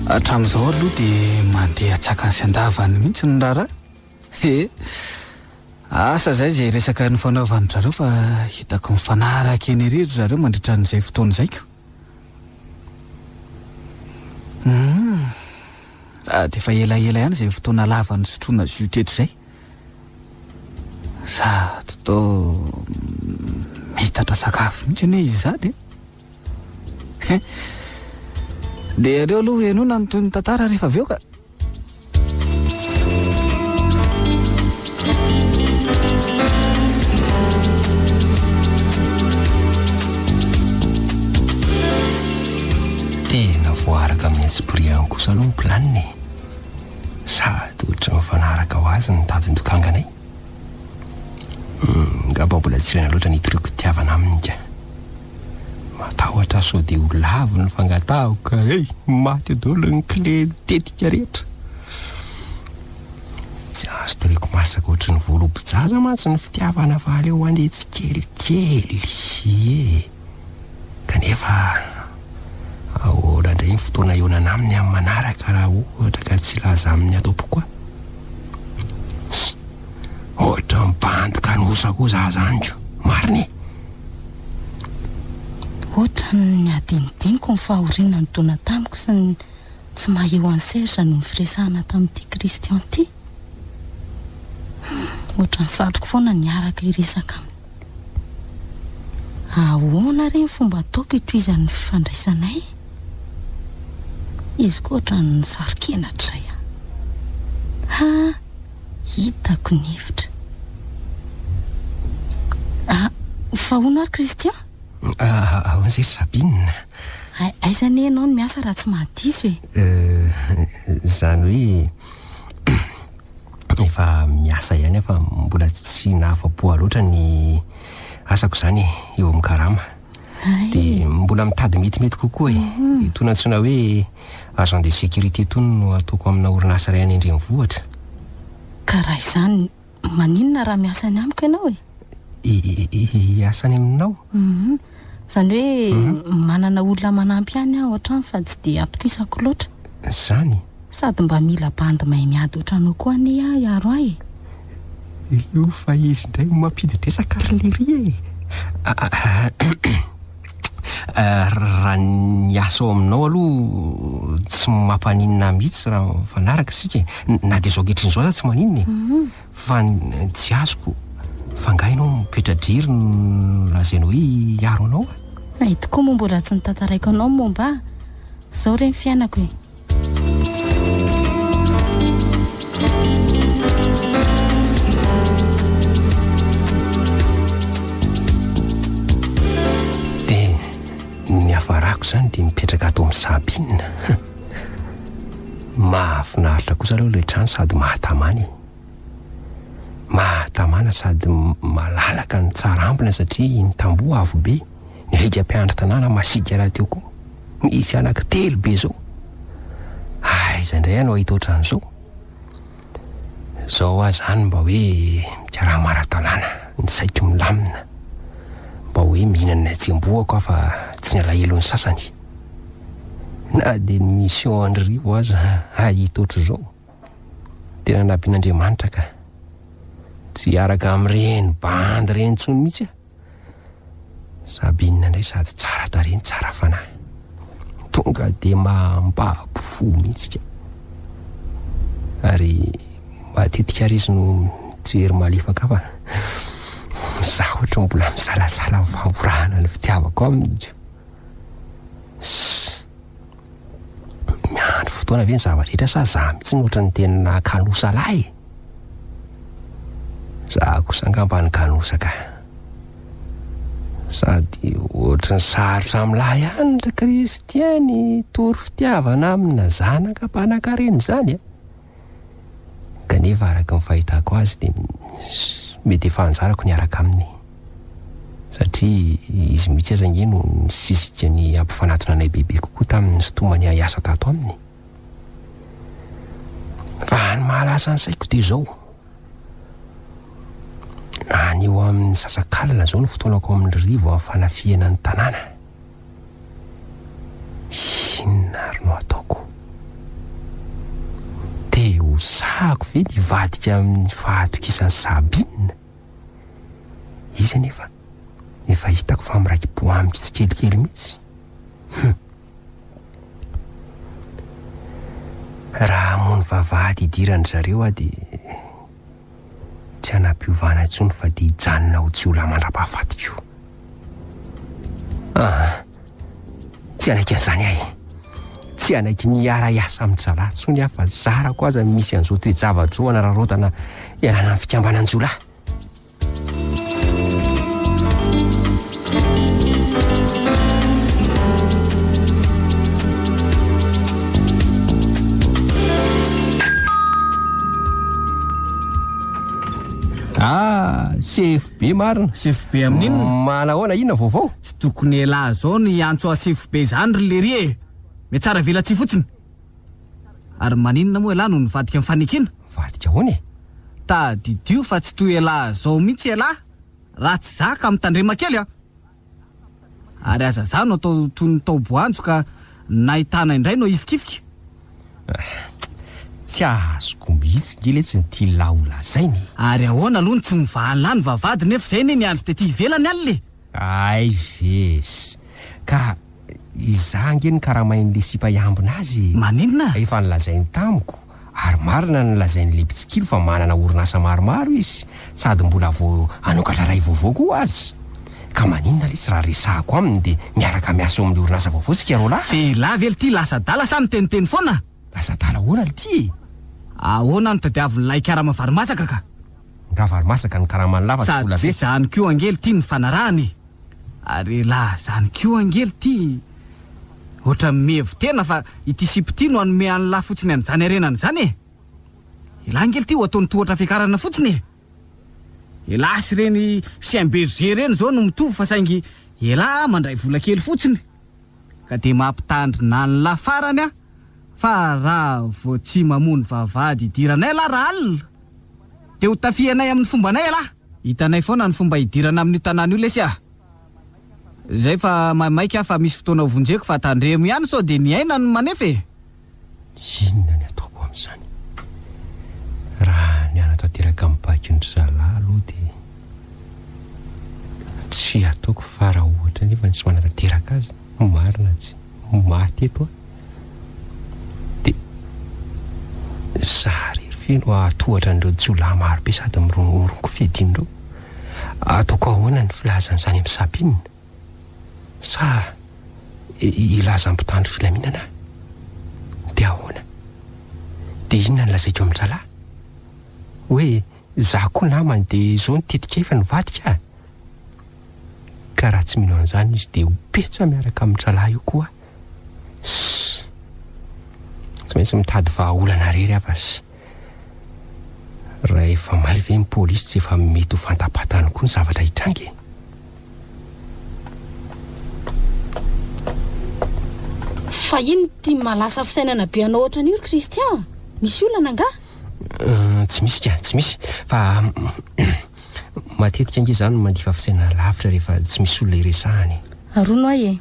Hatramin'izao aloha dia mandeha an-tsakany sy an-davany mihitsy ny raharaha. He! Asa izay izay resaka nifanaovan-dry zareo fa hitako mifanaraka eny ery ry zareo mandritra an'izay fotoana izay ko. Hum! Sady efa elaela ihany izay fotoana lava nisotroana jus teto izay. Sady toa mitatra sakafo mihitsy anie izy izany e. Dia aleo aloha henoina ny tohin'ny tantara rehefa avy eo ka. Tena voaaraka amin'ny antsipiriany kosa aloha ny planina e. Sady ohatran'ny mifanaraka ho azy ny tadin-dokanganay. Hum, angamba mbola tsy ilaina loatra ny hitoriako fitiavana aminy ka. Matahotra aho sao dia ho lavo ny fangatahako ka hey, maty eo daholo ny clé tetika rehetra. Tsy azo tereko masaka ohatry ny voalobo-jaza mantsy ny fitiavana fa aleo handeha tsikelikely. Ie. Kanefa ahoana indray ny fotoana hihaonana aminy amin'ny manaraka raha ohatra ka tsy hilaza aminy ato am-poko aho? Tsia, ohatran'ny bandy kanosa koa za zany ko! Marina e! Ohatran'ny adinodinoko ny fahoriana nidona tamiko sy ny tsy maha eo an'i Serge noho ny firesahana tamin'ity Christian ity. Hum, ohatran'ny satriko foana ny hiaraka hiresaka aminy. Ahoana re ny fomba ataoko hitohizan'ny fifandraisanay? Izy koa ohatran'ny saro-kenatra izay an. Ha! Hitako ny hevitra. Ah, fa hono ary Christian? Ahoana izay ry Sabine? Aiza anie ianao no miasa raha tsy mahadiso e? Izany hoe efa miasa ihany aho fa mbola tsy nahafa-po ahy loatra ny asako izany e, eo amin'ny karama. Dia mbola mitady metimety kokoa e. Itony antsoina hoe agent de sécurité itony no ataoko amina orinasa iray any an-drenivohitra. Ka raha izany, maninona raha miasa any amiko ianao e? Hiasa any aminao? Hum. Izany hoe manana olona manampy ihany aho ao an-trano fa tsy dia atokisako loatra. Izany? Sady mba mila bandy mahay miady ohatranao koa anie aho hiaro ahy e. Io fa izy indray no mampidi-dresaka ry lery e! Raha ny asa ao aminao aloha tsy mampaninona ahy mihitsy raha mifanaraka isika e! Na dia izao ankehitriny izao aza tsy maninona e! Fa ny tsy azoko, fa angaha ianao mipetra-drery no lazaina hoe hiaro anao a? Hay tokoa moa mbola tsy notantaraiko anao ny momba ahy. Izao re ny fiainako e! Dia ny niafarako izany dia mipetraka ato amin'i Sabine. Mahafinaritra kosa aloha ilay trano sady mahatamana e. Mahatamana sady malalaka ny tsara ambina satria ny tamboho avo be, ny alika mpiandry tanàna masiaka rahateo koa. Misy anankitelo be izao. Aiza indray aho no hahita ohatran'izao? Izao aho izany mba hoe mikarama ara-dalàna, ny saiko milamina. Mba hoe mihinana ny hatsembohako aho fa tsy ny alahelon'ny sasany. Na dia ny mission an-dry Rivo aza hahita ohatr'izao. Tena nampian'Andriamanitra ka. Tsy hiaraka amin'ireny bandy ireny intsony mihitsy aho. Sabine indray sady tsara tarehy no tsara fanahy. Tonga dia mambabo fo mihitsy ka. Ary matetika ary izy no mijery malefaka fa izaho ohatry ny mbola misalasala amin'ny famborahana ny fitiavako aminy. Miandry fotoana ve ny zava-drehetra sa za mihitsy no ohatran'ny tena kanosa lahy e? Za kosa angamba ny kanosa ka. Sady ohatran'ny sarotra amin'lahy ihany ry Christian ny hitory fitiavana amina zanaka mpanankarena izany a. Kanefa araka ny fahitako azy dia mety efa anjarako ny hiaraka aminy. Satria izy mihitsy aza ange no nisisika ny hampifanatona anay bebe kokoa tamin'ny nisintomany ahy hiasa tato aminy. Fa ny mahalasa ny saiko dia izao. Any eo amin'ny sasakalina izao ny fotoanako amin'ny Rivo amin'ny fanafihana ny tanàna. Inona ary no ataoko? Dia ho sahako ve ny hivadika amin'ny fahatokisan'i Sabine? Izy anefa efa hitako fa miraiki-po amiko tsikelikely mihitsy. Hum. Raha hamono vavahady hidiran-dry zareo aho dia tsy hanam-piovana intsony fa dia hijanona ho jiolahy mandra-pahafatiko. Aa! Tsy hanaiky an'izany aho e! Tsy hanaiky ny hiara-hiasa amin-dry zalahy intsony aho fa zarako aza misy an'izao toe-javatra izao hanararaotana hialana amin'ny fikambanan-jiolahy. Ah, sefo be marina. Sefo be amin'inona? Manahoana, inona vaovao? Tsy tokony elah zao ny hiantso ahy sefo be zany ry lery e! Mihatsara velatsihy fotsiny. Ary maninona moa elah no nivadika ny fanekena? Nivadika ahoana e? Tadidio fa tsy toy elah zao mihitsy elah raha tsy za ka mitandrema kely a! Ary aza za no atao toy ny tao boanjo ka nahitana indray no hifikifika. Tsy azoko mihitsy nge letsy ny tian'lah ho lazaina e! Ary ahoana aloha no tsy mivahan'lah ny vavahady nefa izay anie niandry tety ivelany alina e! Hay ves! Ka izaho ange no karamain'le sipa hiambina azy e! Maninona? Efa nolazainy tamiko, ary marina ny nolazain'le mpitsikilo fa manana orinasa maromaro izy, sady mbola vao hanokatra iray vaovao koa aza. Ka maninona letsy raha resahako aminy dia miaraka miasa ao amin'le orinasa vaovao tsika roalahy? Vehilà ve lty lasa adala sa miteniteny foana? Lasa adala ahoana lty e? Ahoana no tadiavin'ilay karama vary masaka ka? Nga vary masaka ny karaman'ny lava tsy vola be? Sady tsy izany koa ange lty ny fanarahana e! Ary elah zany koa ange lty ohatran'ny mihevi-tena fa ity sipa ity no hanome an'lah fotsiny an'izany harenana izany e! Elah ange lty ho ataony tohatra fiakarana fotsiny e! Elah sy ireny chien berger ireny izao no mitovy fa saingy elah mandray vola kely fotsiny ka dia mampitandrina an'lah farany aho fa raha vao tsy mamono vavahady hidiranay elah rahalina dia ho tafihanay amin'ny fombanay elah! Hitanay foana ny fomba hidirana amin'io tanàna io lesy ah! Zay fa maimaika aho fa misy fotoana ho vonjeko fa tandremo ihany sao dia ny aina no manefa e! Inona ny ataoko amin'izany? Raha ny hanatanteraka ny baikon-dry zalahy aloha dia tsy ataoko fa raha ohatra anefa ny tsy manatanteraka azy, marina tsy maty eto aho. Dia za irery ve no hahatohatra an'ireo jiolahy marobe sady mirongorongo fiadiana ireo? Ataoko ahoana ny filazana izany amin'i Sabine? Sa hilaza amin'ny mpitandro filaminana aho? Dia ahoana? Dia inona no lazaiko amin-drahalahy? Hoe izaho koa namany dia izao ny tetika efa nivadika a! Ka raha tsy mino an'izany izy dia ho petsa miaraka amin-drahalahy io koa aho. Ssss. Tsy maintsy mitady vahaolana irery aho fa ssss. Raha efa mailo ve ny polisy tsy efa mety ho fantapantany koa ny zavatra hitranga e? Fa inn ity mahalasa fisainana be anao ohatran'io ry Christian? Misy olana angaha? Tsy misy ka, tsy misy. Fa matetika ange izaho no mandifa fisainana lavitra rehefa tsy misy olona iresahana e. Arono ahy e.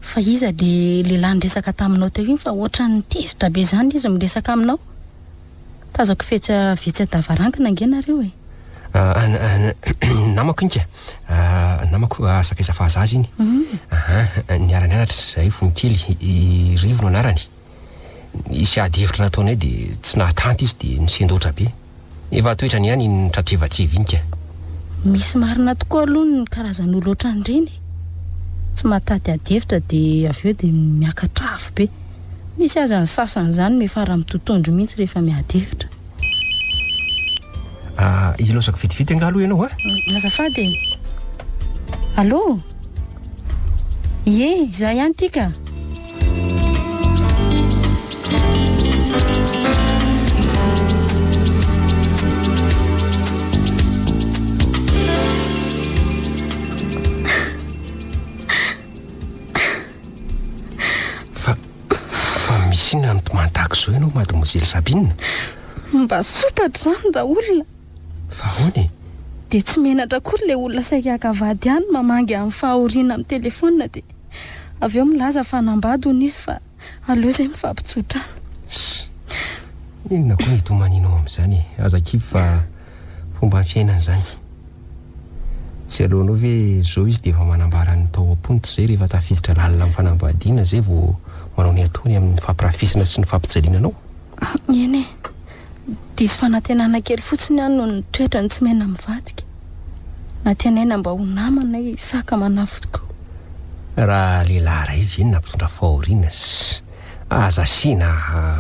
Fa iza le lehilahy niresaka taminao teo iny fa ohatran'ny tezitra be izany izy miresaka aminao? Tazako fetsy avy etsy an-davarankina ange nareo e. Namako iny ka. Namako sakaiza fahazaza iny. Aha, niara-nianatra izahay fony kely. I Rivo no anarany. Nisy ady hevitra nataonay dia tsy nahatanty izy dia nisendoatra be. Efa toetrany ihany iny nitratrevatreva iny ka. Misy marina tokoa aloha ny karazan'olo ohatran'ireny e. Tsy mahatady ady hevitra dia avy eo dia miakatra avo be. Misy aza ny sasany izany miafara mitotondro mihitsy rehefa miady hevitra. Ah, ilaozako vetivety angaha aloha ianao a? Azafady e. Allô? Ie, izaho ihany ity ka. Fa, fa misy inona mitomany tahaka izao ianao Mademoiselle Sabine? Mba sompatra izany raolona. Fa ahoana e? Dia tsy menatra akory ilay olona saika haka vady ihany mamangy amin'ny fahoriana amin'ny telefaonina dia avy eo milaza fa hanambady hono izy fa aleo izay mifampitsodrano. Ss! Inona koa ny hitomanianao amin'izany e? Aza kivy fa fomban'ny fiainana izany. Tsy aleonao ve izao izy dia efa manambara ny tao am-pony toy izay rehefa tafiditra lalina amin'ny fanambadiana izay vao manao ny ataony amin'ny fampirafesana sy ny fampijaliana anao? Eny e! Diso fanantenana kely fotsiny aho noho ny toetrany tsy mena mivadika. Nantenaina mba ho namana i Saka manafo tokoa. Raha lehilahy iray ve no nampitondra fahoriana sy aza asiana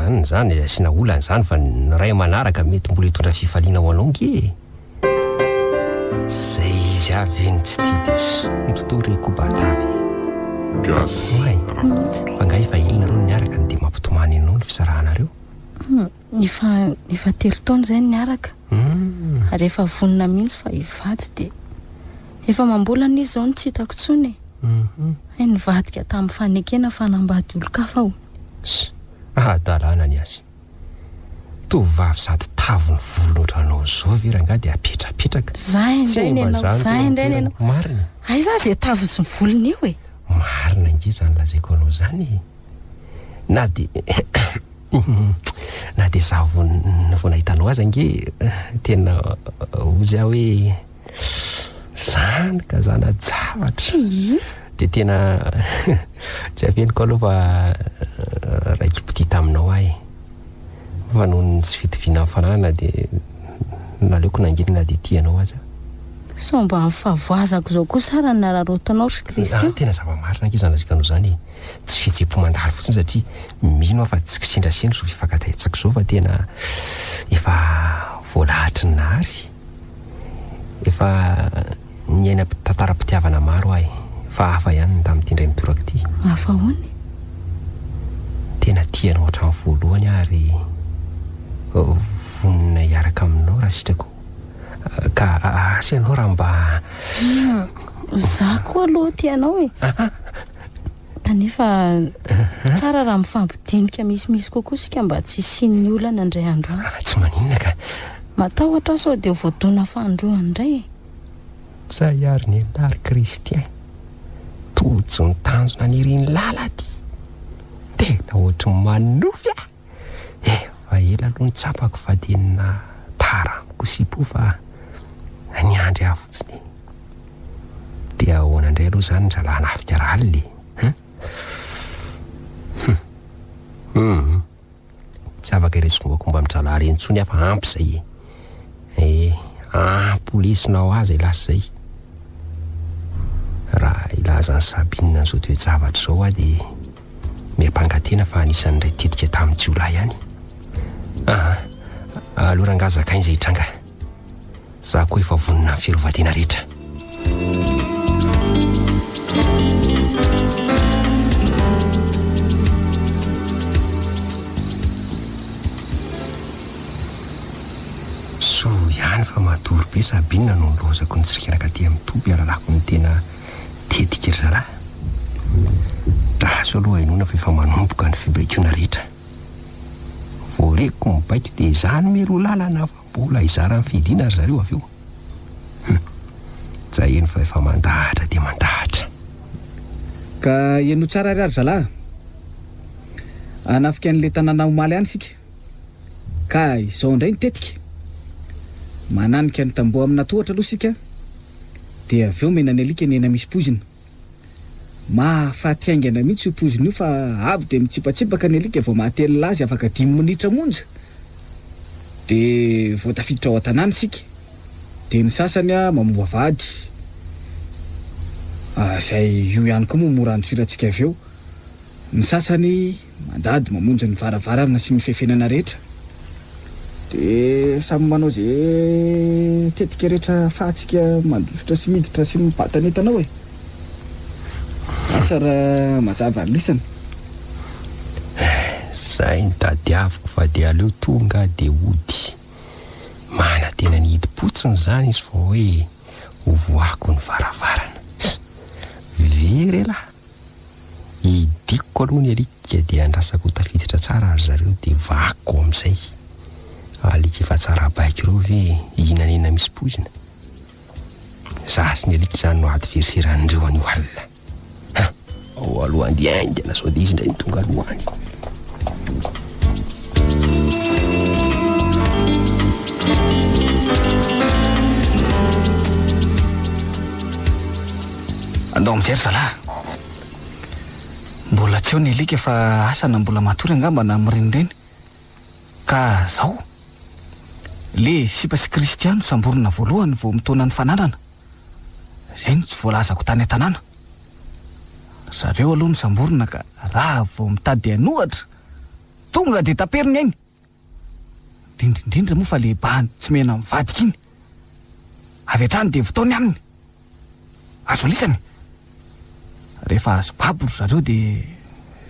anona izany, asiana olana izany fa ny iray manaraka mety mbola hitondra fifaliana ho anao nge e! Zay izy avy eny tsy tia diso. Mitotoa re koba tavy. Gasy Oay! Rakoto. Fa nga efa ela nareo no niaraka no dia mampitomany anao ny fisarahanareo? Efa efa telo taona izay no niaraka. Ary efa vonona mihitsy fa hivady dia efa amam-bolana izy izao no tsy hitako intsony e. Hay nivadika tamin'ny fanekena fa hanambady olon-kafa hono. Ss, hadalana ny azy. Tovovavy sady tavy ny volony ohatranao izao ve rangahy dia apetrapetraka? Za indray ny anao, za indray ny anao. Marina. Aiza aza izay tavy sy ny volony io e? Marina ange izany lazaiko anao izany e. Na dia Na dia izaho vao vao nahita anao aza ange tena hozy aho hoe zany ka zana-javatra. Dia tena tsy afeniko aloha fa raiki-pitia taminao aho e. Fa noho ny tsy fitoviana amin'ny fananana dia naleoko nangina na dia tia anao aza. Sao mba amin'ny fahavoazako izao kosa ary no nararaotinao ry Christian? Tena zava-marina ange izany lazaiko anao izany e. Tsy fihetseham-po mandalo fotsiny satria mino aho fa tsy kisendrasendra izao fifankataitsako izao fa tena efa voalahatry ny Nahary. Efa niaina tantaram-pitiavana maro aho e, fa hafa ihany ny tamin'ity indray mitoraka ity. Hafa ahoana e? Tena tia anao hatramin'ny voalohany aho ary vonona hiaraka aminao raha sitrako. Ka asa ianao raha mba. Za koa aloha tia anao e. Kanefa tsara raha mifampidinika misimisy kokoa isika mba tsy hisian'ny olana indray andro any. Tsy maninona ka. Matahotra aho sao dia voadona fanindroany indray e. Tsy hay ary ny anah ry Christian. Tojo ny tanjona nirin'ny lala aty. Tena ohatry ny manonofy ah! Efa ela aloha no tsapako fa tena tara amiko sy po fa niandry ahy fotsiny e. Dia ahoana indray aloha izany ry zalahy hanafika rahalina e? Hein? Hum. Hum. Tsy afaka ireny tsikombakomba amin-drahalahy ireny intsony aho fa ampy izay e. Eh, ampy ho lesona ho ahy izay lasa izay. Raha hilaza an'i Sabine an'izao toe-javatra izao aho dia miampanga tena fa anisan'ny niray tetika tamin'ny jiolahy ihany. Aa, aleo rangahy zakaina izay hitranga. Za koa efa vonona amin'ny fiarovan-tena rehetra. Soa ihany fa matory be Sabine no nilaozako nitsirika aty amin'ny toby hahalalako ny tena tetika ry zalahy. Draso aloha henoina fa efa manomboka ny fibaikoana rehetra. Vao reko mibaiko dia izaho no mialoha lalana fa Mbola hizara ny fidiana ry zareo avy eo. Hum. Jaheno fa efa mandahatra dia mandahatra. Ka henoy tsara ary ry zalahy a. Hanafika an'ilay tanàna omaly ihany isika. Ka izao indray ny tetika. Mananika ny tamboho amina tohatra aloha isika, dia avy eo omena ny alika ny hena misy poizina. Mahafaty haingana mihitsy io poizina io fa avy dia mitsipatsipaka ny alika vao mahatelina azy afaka dimy minitra monja dia vao tafiditra ao an-tanàna isika. Dia ny sasany mamoha vady. Izay io ihany koa moa mora andotsirantsika avy eo. Ny sasany Mandady mamonjy ny varavarana sy ny fefenana rehetra. Dia samy manao izay tetika rehetra ahafahantsika mandositra sy miditra sy mibata ny entana ao e. Asa raha mazava ny lisany. Zay no tadiaviko fa dia aleo tonga dia hody. Manantena ny hidi-potsiny izany izy vao hoe hovohako ny varavarana. Very elah! Hidiko aloha ny alika dia andrasako ho tafiditra tsara ry zareo dia vahako amin'izay. Alika efa tsara baiko ireo ve hihinana hena misy poizina? Za sy ny alika izany no adversaire an'ireo anio alina. Ha! Ao aloha andeha haingana sao dia izy indray no tonga aloha any. Andao mijery zalahy. Mbola tsy eo ny alika fa asa na mbola matory angamba na mirenireny. Ka zao. Le sipa sy Christian no samborina voalohany vao mitaona ny fananana. Zay no tsy voalazako tany an-tanàna. Zareo aloha no samborina ka raha vao mitady hanohatra, tonga dia tapero ny ainy. Indrindra indrindra moa fa le bandy tsy mena mivadika iny. Avy hatrany dia vitaony aminy. Azo alisany. Rehefa azo babo ry zareo dia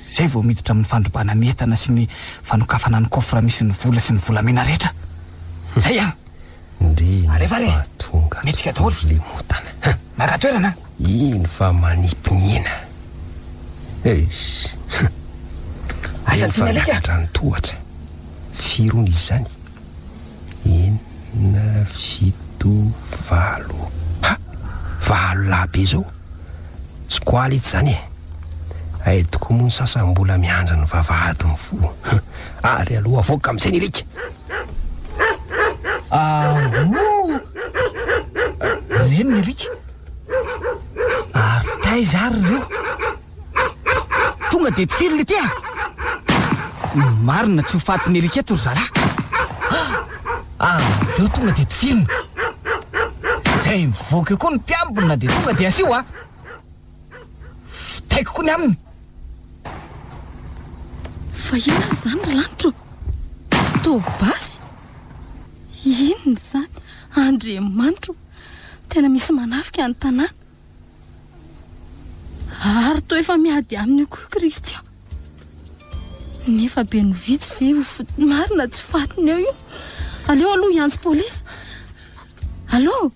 zay vao miditra amin'ny fandrobana ny entana sy ny fanokafana ny coffre misy ny vola sy ny volamena rehetra. Zay an! Ndry Alefa re! fa tonga Mihetsika daholo. tokoa ry lemotana. Hum! Maka toerana an! Iny fa manipy ny hena. Eish! Hum! Aiza Iny ny fa tian'ny alika? miakatra ny tohatra. Firy hono izy izany? Enina, fito, valo. Ha! Valo lahy be izao. Tsy koala itsy izany e! Hay tokoa moa ny sasany mbola miandry ny vavahady mivoha. Hum! Ary aloha avoaka amin'izay ny alika! Ahoo! Ireny ny alika. Ary taiza ary ireo? Tonga dia tifiro le ty a! Marina tsy ho fatin'ny alika eto ry zalahy. Ah! Aleo tonga dia tifirina. Izay mivoaka eo koa ny mpiambina dia tonga dia asio a! Vitaiko koa ny aminy. Fa inona ary izany ry lanitro? Toa basy? Inona izany? Andriamanitro! Tena misy manafika ny tanàna. Ary toa efa miady aminy io koa Christian. Nefa be no vitsy ve ho marina tsy fatiny eo io? Aleo aloha hiantso polisy. Allo?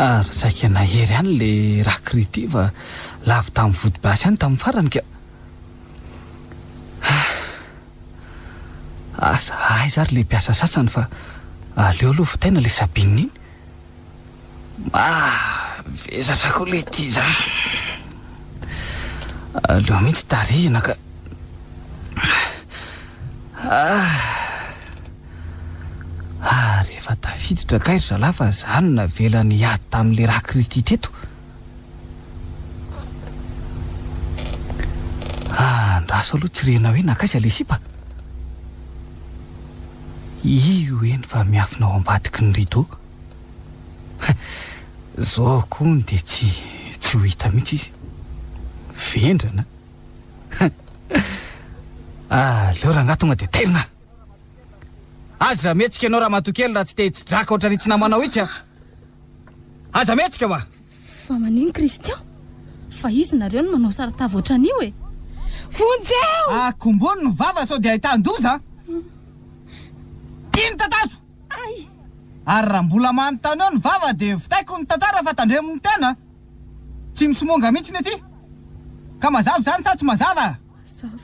Ary saika nahery ihany le raha Krity fa lavo tamin'ny vody basy ihany tamin'ny farany ka. Asa aiza ary le mpiasa sasany fa aleo aloha vitaina le Sabine iny. Mavesatra koa le ty zany. Aleo mihitsy tarihina ka. Ah. Ary efa tafiditra kay ry zalahy fa za no navelany hiady tamin'le rakrity teto. Andraso aloha tsy renao hoe nankaiza le sipa? Io eny fa miafina ao ambadiky ny rideau. Zao kony dia tsy tsy ho hita mihitsy izy. Vendrana. Aleo rangahy tonga dia tairina. Aza mihetsika ianao ramatoa kely raha tsy te hitsidraka ohatran'itsy namanao itsy a! Aza mihetsika wa! Fa manino Christian? Fa izy nareo no manao saritava ohatran'io e! Vonjeo! Akombony ny vava sao dia ahitan-doza a! Iny tatazo! Ay! Ary raha mbola manontany eo ny vava dia vitaiko ny tantara fa tandremo ny tena a! Tsy misomonga mihitsy ny aty! Ka mazava izany sa tsy mazava? Mazava.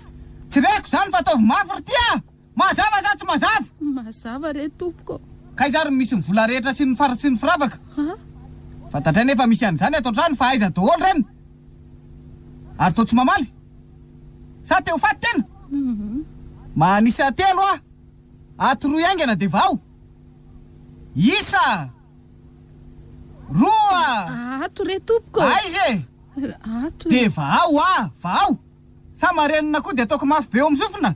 Tsy reko izany fa ataovy mafy ry ty a! Mazava sa tsy mazava? Mazava re tompoko. K'aiza ary no misy ny vola rehetra sy ny fara sy ny firavaka? Fantatray nefa misy an'izany ato an-trano fa aiza daholo ireny? Ary toa tsy mamaly? Sa te ho faty tena? Manisa telo aho, atoroy haingana dia vao. Isa! Roa! Ato re tompoko. Aiza e? Ato e. Dia vahao aho, vahao! Sa marenina koa dia ataoko mafy be eo amin'ny sofina?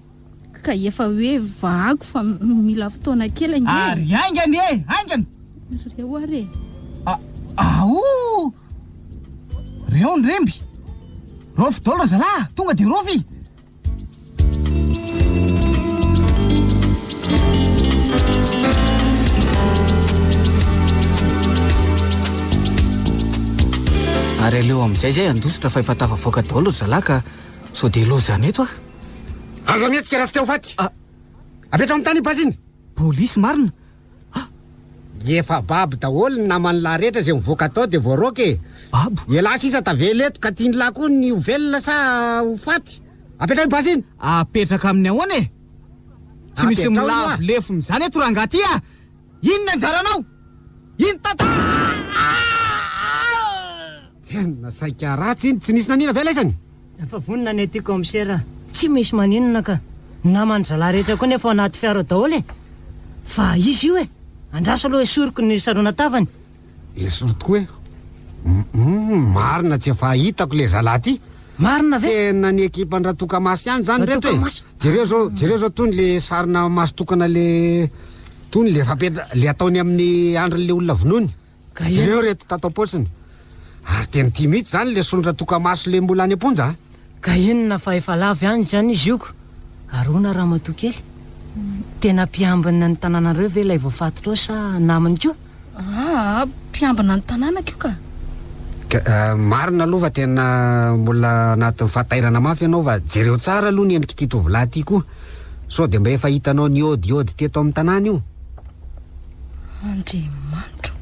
Ka efa hoe vahako fa mila fotoana kely ange e! Ary haingana e! Haingana! Reo ary e! A, aoh! Reo ny remby! Raofy daholo ry zalahy a! Tonga dia raofy! Ary aleo amin'izay izay handositra fa efa tafavoaka daholo ry zalahy ka sao dia lozana eto ah. Aza mihetsika raha tsy te ho faty. Ah. Apetraho amin'ny tany io basy iny. Polisy marina. Ah. Efa babo daholo ny naman'lah rehetra izay mivoaka tao dia voaroaka e. Babo? Elah sisa tavela eto ka tian'lah koa ny ho velona sa ho faty? Apetraho io basy iny. Apetraka amin'ny ahoana e? Tsy misy Apetraho io milavo ah. lefona izany eto rangahy ty ah. Inona anjaranao? Iny tata. Tena saika ratsy iny, tsy nisy nanina ve laisany? Efa vonona ny aty kaomisera, tsy misy maninona ka. Ny naman'ny zalahy rehetra koa nefa ao anaty fiara ao daholo e! Fa iza io e? Andraso aloha esoriko ny saronan-tavany. Esory tokoa e! Humm, marina tsy efa hitako le zalahy ty. Marina ve? Tena ny ekipan-dRatokamasy ihany zany reto e! Ratokamasy? Jereo zao, jereo zao tony le sarina maso tokana le tony le fampeta le ataony amin'ny andrin'le olona vonoiny. Ka inona? Jereo reto tato am-paosiny. Ary tena ity mihitsy zany le solon-dRatokamaso le mbola any am-ponja a! Ka inona fa efa lavo ihany izany izy io ko! Aroana ramatoa kely? Tena mpiambina ny tanànareo ve ilay voafatotra ao sa namany koa? Aa, mpiambina ny tanànako io ka! Ka marina aloha fa tena mbola anatin'ny fahatairana mafy ianao fa jereo tsara aloha ny endrik'ity tovolahy ity koa sao dia mba efa hitanao niôdiôdy teto amin'ny tanàna io. Andriamanitro!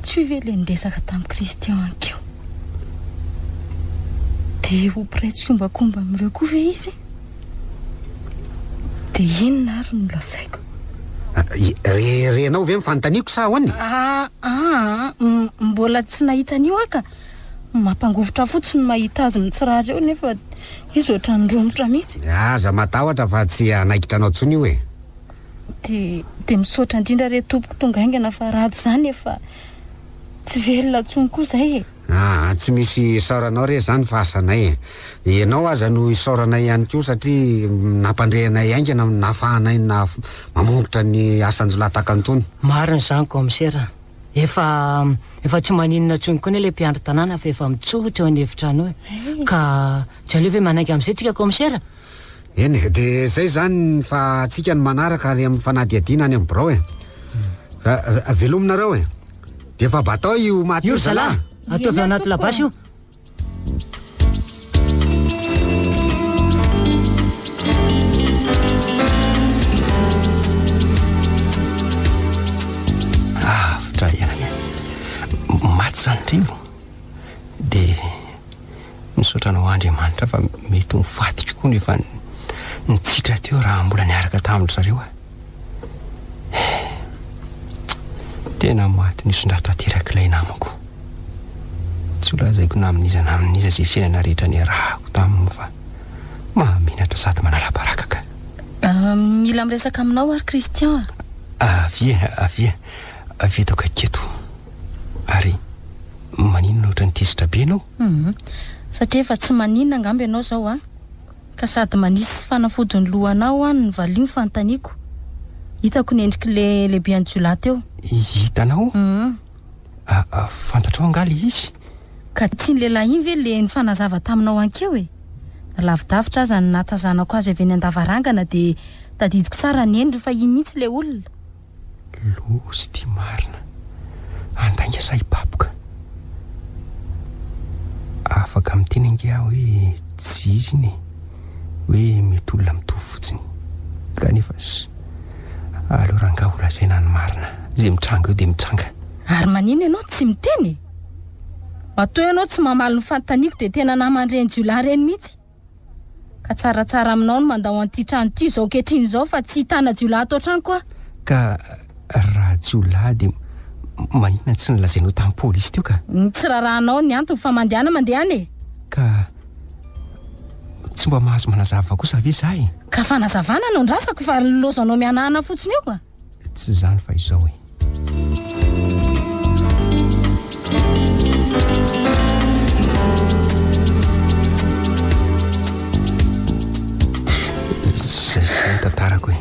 Tsy io ve ilay niresaka tamin'i Christian ankeo? Dia ho mpiray tsikombakomba amin'ireo koa ve izy? Dia inona ary no lazaiko? Re, renao ve ny fanontaniako sa ahoana e? Aa, aa, mbola tsy nahita an'io aho ka. Mampangovitra fotsiny ny mahita azy mitsirara eo nefa izy ohatran'ny romotra mihitsy. Aza matahotra fa tsy hanaikitra anao intsony io e. Dia, dia misaotra indrindra re tompoko tonga haingana fa raha tsy izany efa tsy velona intsony koa izay e. Aa, tsy misy isaoranao re izany fa asanay e. Ianao aza no isaoranay ihany koa satria nampandre anay haingana nahafahanay mamongotra ny asan-jiolahy tahaka an'itony. Marina izany kaomisera a. Efa, efa tsy maninona intsony koa anie ilay mpiandry tanàna fa efa mitsofotra eo an'efitrano eo e. Ka tsy aleo ve manaiky amin'izay tsika kaomisera? Eny e, dia izay izany fa antsika no manaraka any amin'ny fanadihadiana any amin'ny birao e. Velominareo e. Dia efa batao io maty Io io ry zalahy, zalahy. ataovy ao anaty labasy io. Avotra ihany. Maty izany Rivo. Dia misaotra anao Andriamanitra fa mety ho ny fatiko koa no efa Nitsitra teo raha mbola niaraka tamin-dry zareo aho. Tena maty nison-drà tanteraka ilay namako. Tsy ho lazaiko na amin'iza na amin'iza izay fiainana rehetra niarahako taminy fa mahamenatra sady manala baraka ka. Mila miresaka aminao aho ry Christian a. Avia, avia, avia eto akaiky eto. Ary maninona ohatran'ny tezitra be ianao? Hum, satria efa tsy maninona angamba ianao izao a. Ka sady manisy fanafody ny lohanao aho no valio ny fanontaniako. Hitako ny endrik'le lehiben'ny jiolahy teo. Hitanao? Hum. Fantatrao angaha le izy? Ka tsy iny lehilahy iny ve le nifanazava taminao ankeo e? Na lavidavitra aza ny nahatazanako azy avy eny an-davarangana dia tadidiko tsara ny endriny fa iny mihitsy le olona. Loza ity marina. Handainga sa hibaboka? Afaka miteny ange aho hoe tsy izy iny e. Hoe mety olona mitovy fotsiny. Kanefa aleo rangahy ho lazaina ny marina. Izay mitranga eo dia mitranga. Ary maninona ianao tsy miteny e? Matoa ianao tsy mamaly ny fanontaniako dia tena naman'ireny jiolahy ireny mihitsy. Ka tsaratsara aminao ny mandao an'ity trano ity izao ankehitriny izao fa tsy hitana jiolahy ato an-tranoko aho. Ka raha jiolahy dia maninona tsy nolazainao tamin'ny polisy teo ka? Tsy rarahanao ny antony fa mandehana mandehana e! Ka tsy mba mahazo manazava kosa ve za e? Ka fanazavana no andrasako fa lozanao mihanahana fotsiny eo ka! Tsy izany fa izao e. Zay zay ny tantarako e.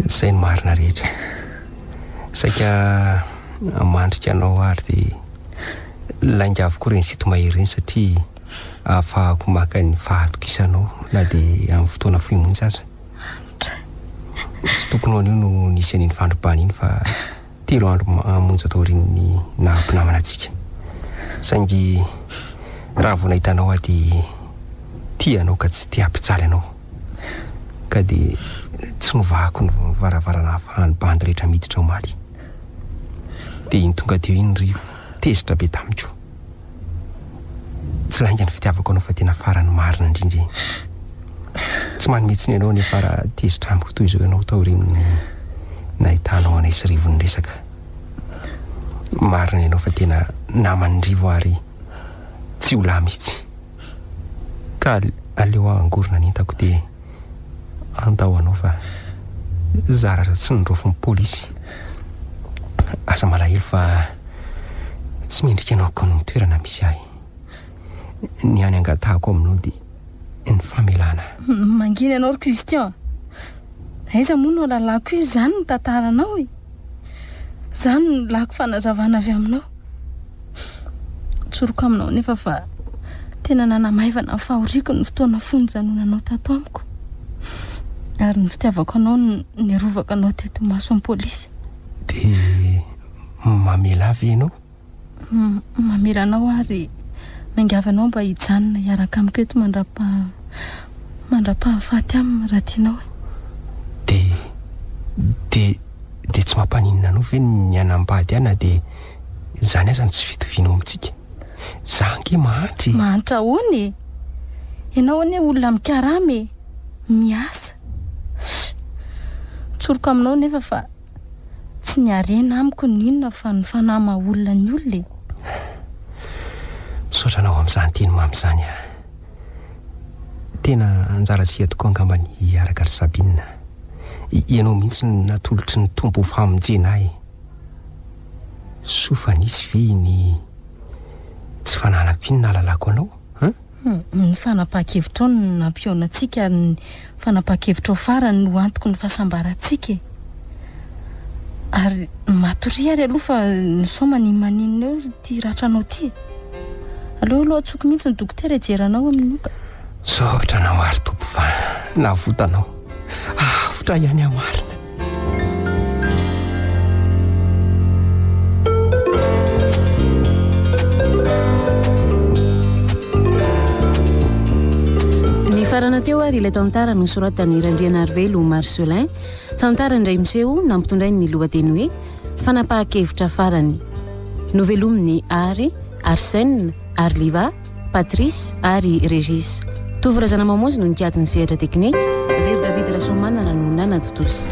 Zay ny marina rehetra. Saika mandrika anao ary dia lainga avokoa ireny sinto-mahery ireny satria ahafahako maka ny fahatokisanao na dia amin'ny fotoana fohy monja aza. Hanitra. Tsy tokony ho an'io no nisy an'iny fandrobana iny fa telo andro monja taorian'ny naha mpinamana antsika. Saingy raha vao nahita anao aho dia tia anao ka tsy te hampijaly anao. Ka dia tsy novahako ny varavarana ahafahan'ny bandy rehetra miditra omaly. Dia iny tonga teo iny Rivo, tezitra be tamiko. Tsy lainga ny fitiavako anao fa tena farany marina indrindra e. Tsy manome tsiny anao anefa raha tezitra amiko toy izao ianao taorian'ny nahitanao anay sy Rivo niresaka. Marina ianao fa tena naman'i Rivo ary tsy ho lahy mihitsy. Ka aleo hangorona ny entako dia andao anao fa zara aza tsy niraofin'ny polisy. Aza malahelo fa tsy mendrika anao akory ny toerana misy ahy. Ny hany angatahako aminao dia ny famelana. Mangina ianao ry Christian a! Aiza moa no ahalalako hoe izany ny tantaranao e? Izany no ilako fanazavana avy aminao. Tsoriko aminao anefa fa tena nanamaivana ny fahoriako ny fotoana fony nijanonanao tato amiko. Ary ny fitiavako anao no niarovako anao teto imason'ny polisy. Dia mamela ahy ve ianao? Mamela anao aho ary miangavy anao mba hijanona hiaraka amiko eto mandrapaha mandra-pahafaty aminy raha tianao e. Dia dia dia tsy mampaninona anao ve ny hanambady ahy na dia izany aza ny tsy fitoviana eo amintsika? Za ange mahantra e! Mahantra ahoana e? Ianao anie olona mikarama e! Miasa. Tsoriko aminao nefa fa Tsy ny harena amiko no inona fa ny fanahy maha olona ny olona e. Misaotra anao amin'izany teny mamy izany ah. Tena anjarantsika tokoa angamba ny hiaraka ry Sabine. Ianao mihitsy no natolotry ny Tompo ho famonjena ahy. Soa fa nisy ve iny tsy fananako iny nahalalako anao? Hein? Ny fanapahan-kevitrao no nampihaona antsika ary ny fanapahan-kevitrao farany no antoky ny fahasambarantsika e! Ary matoria ary aloha fa sao manimaninona eo ity ratranao ity e! Aleo aloha antsoiko mihitsy ny dokotera hijery anao amin'io ka. Misaotra anao ary Tompo fa navotanao. Avotra ihany aho marina. Nifarana teo ary ilay tantara nosoratan'i Randrianarivelo Marcelin, tantara indray miseho nampitondrainy ny lohateny hoe Fanapahan-kevitra farany. Novelomin'i Ary, Arsène, Arliva, Patrice ary Régis. Tovo Razanamamonjy no nikajy ny sehatra teknika, Vero David Rasoamanana no nanatontosa.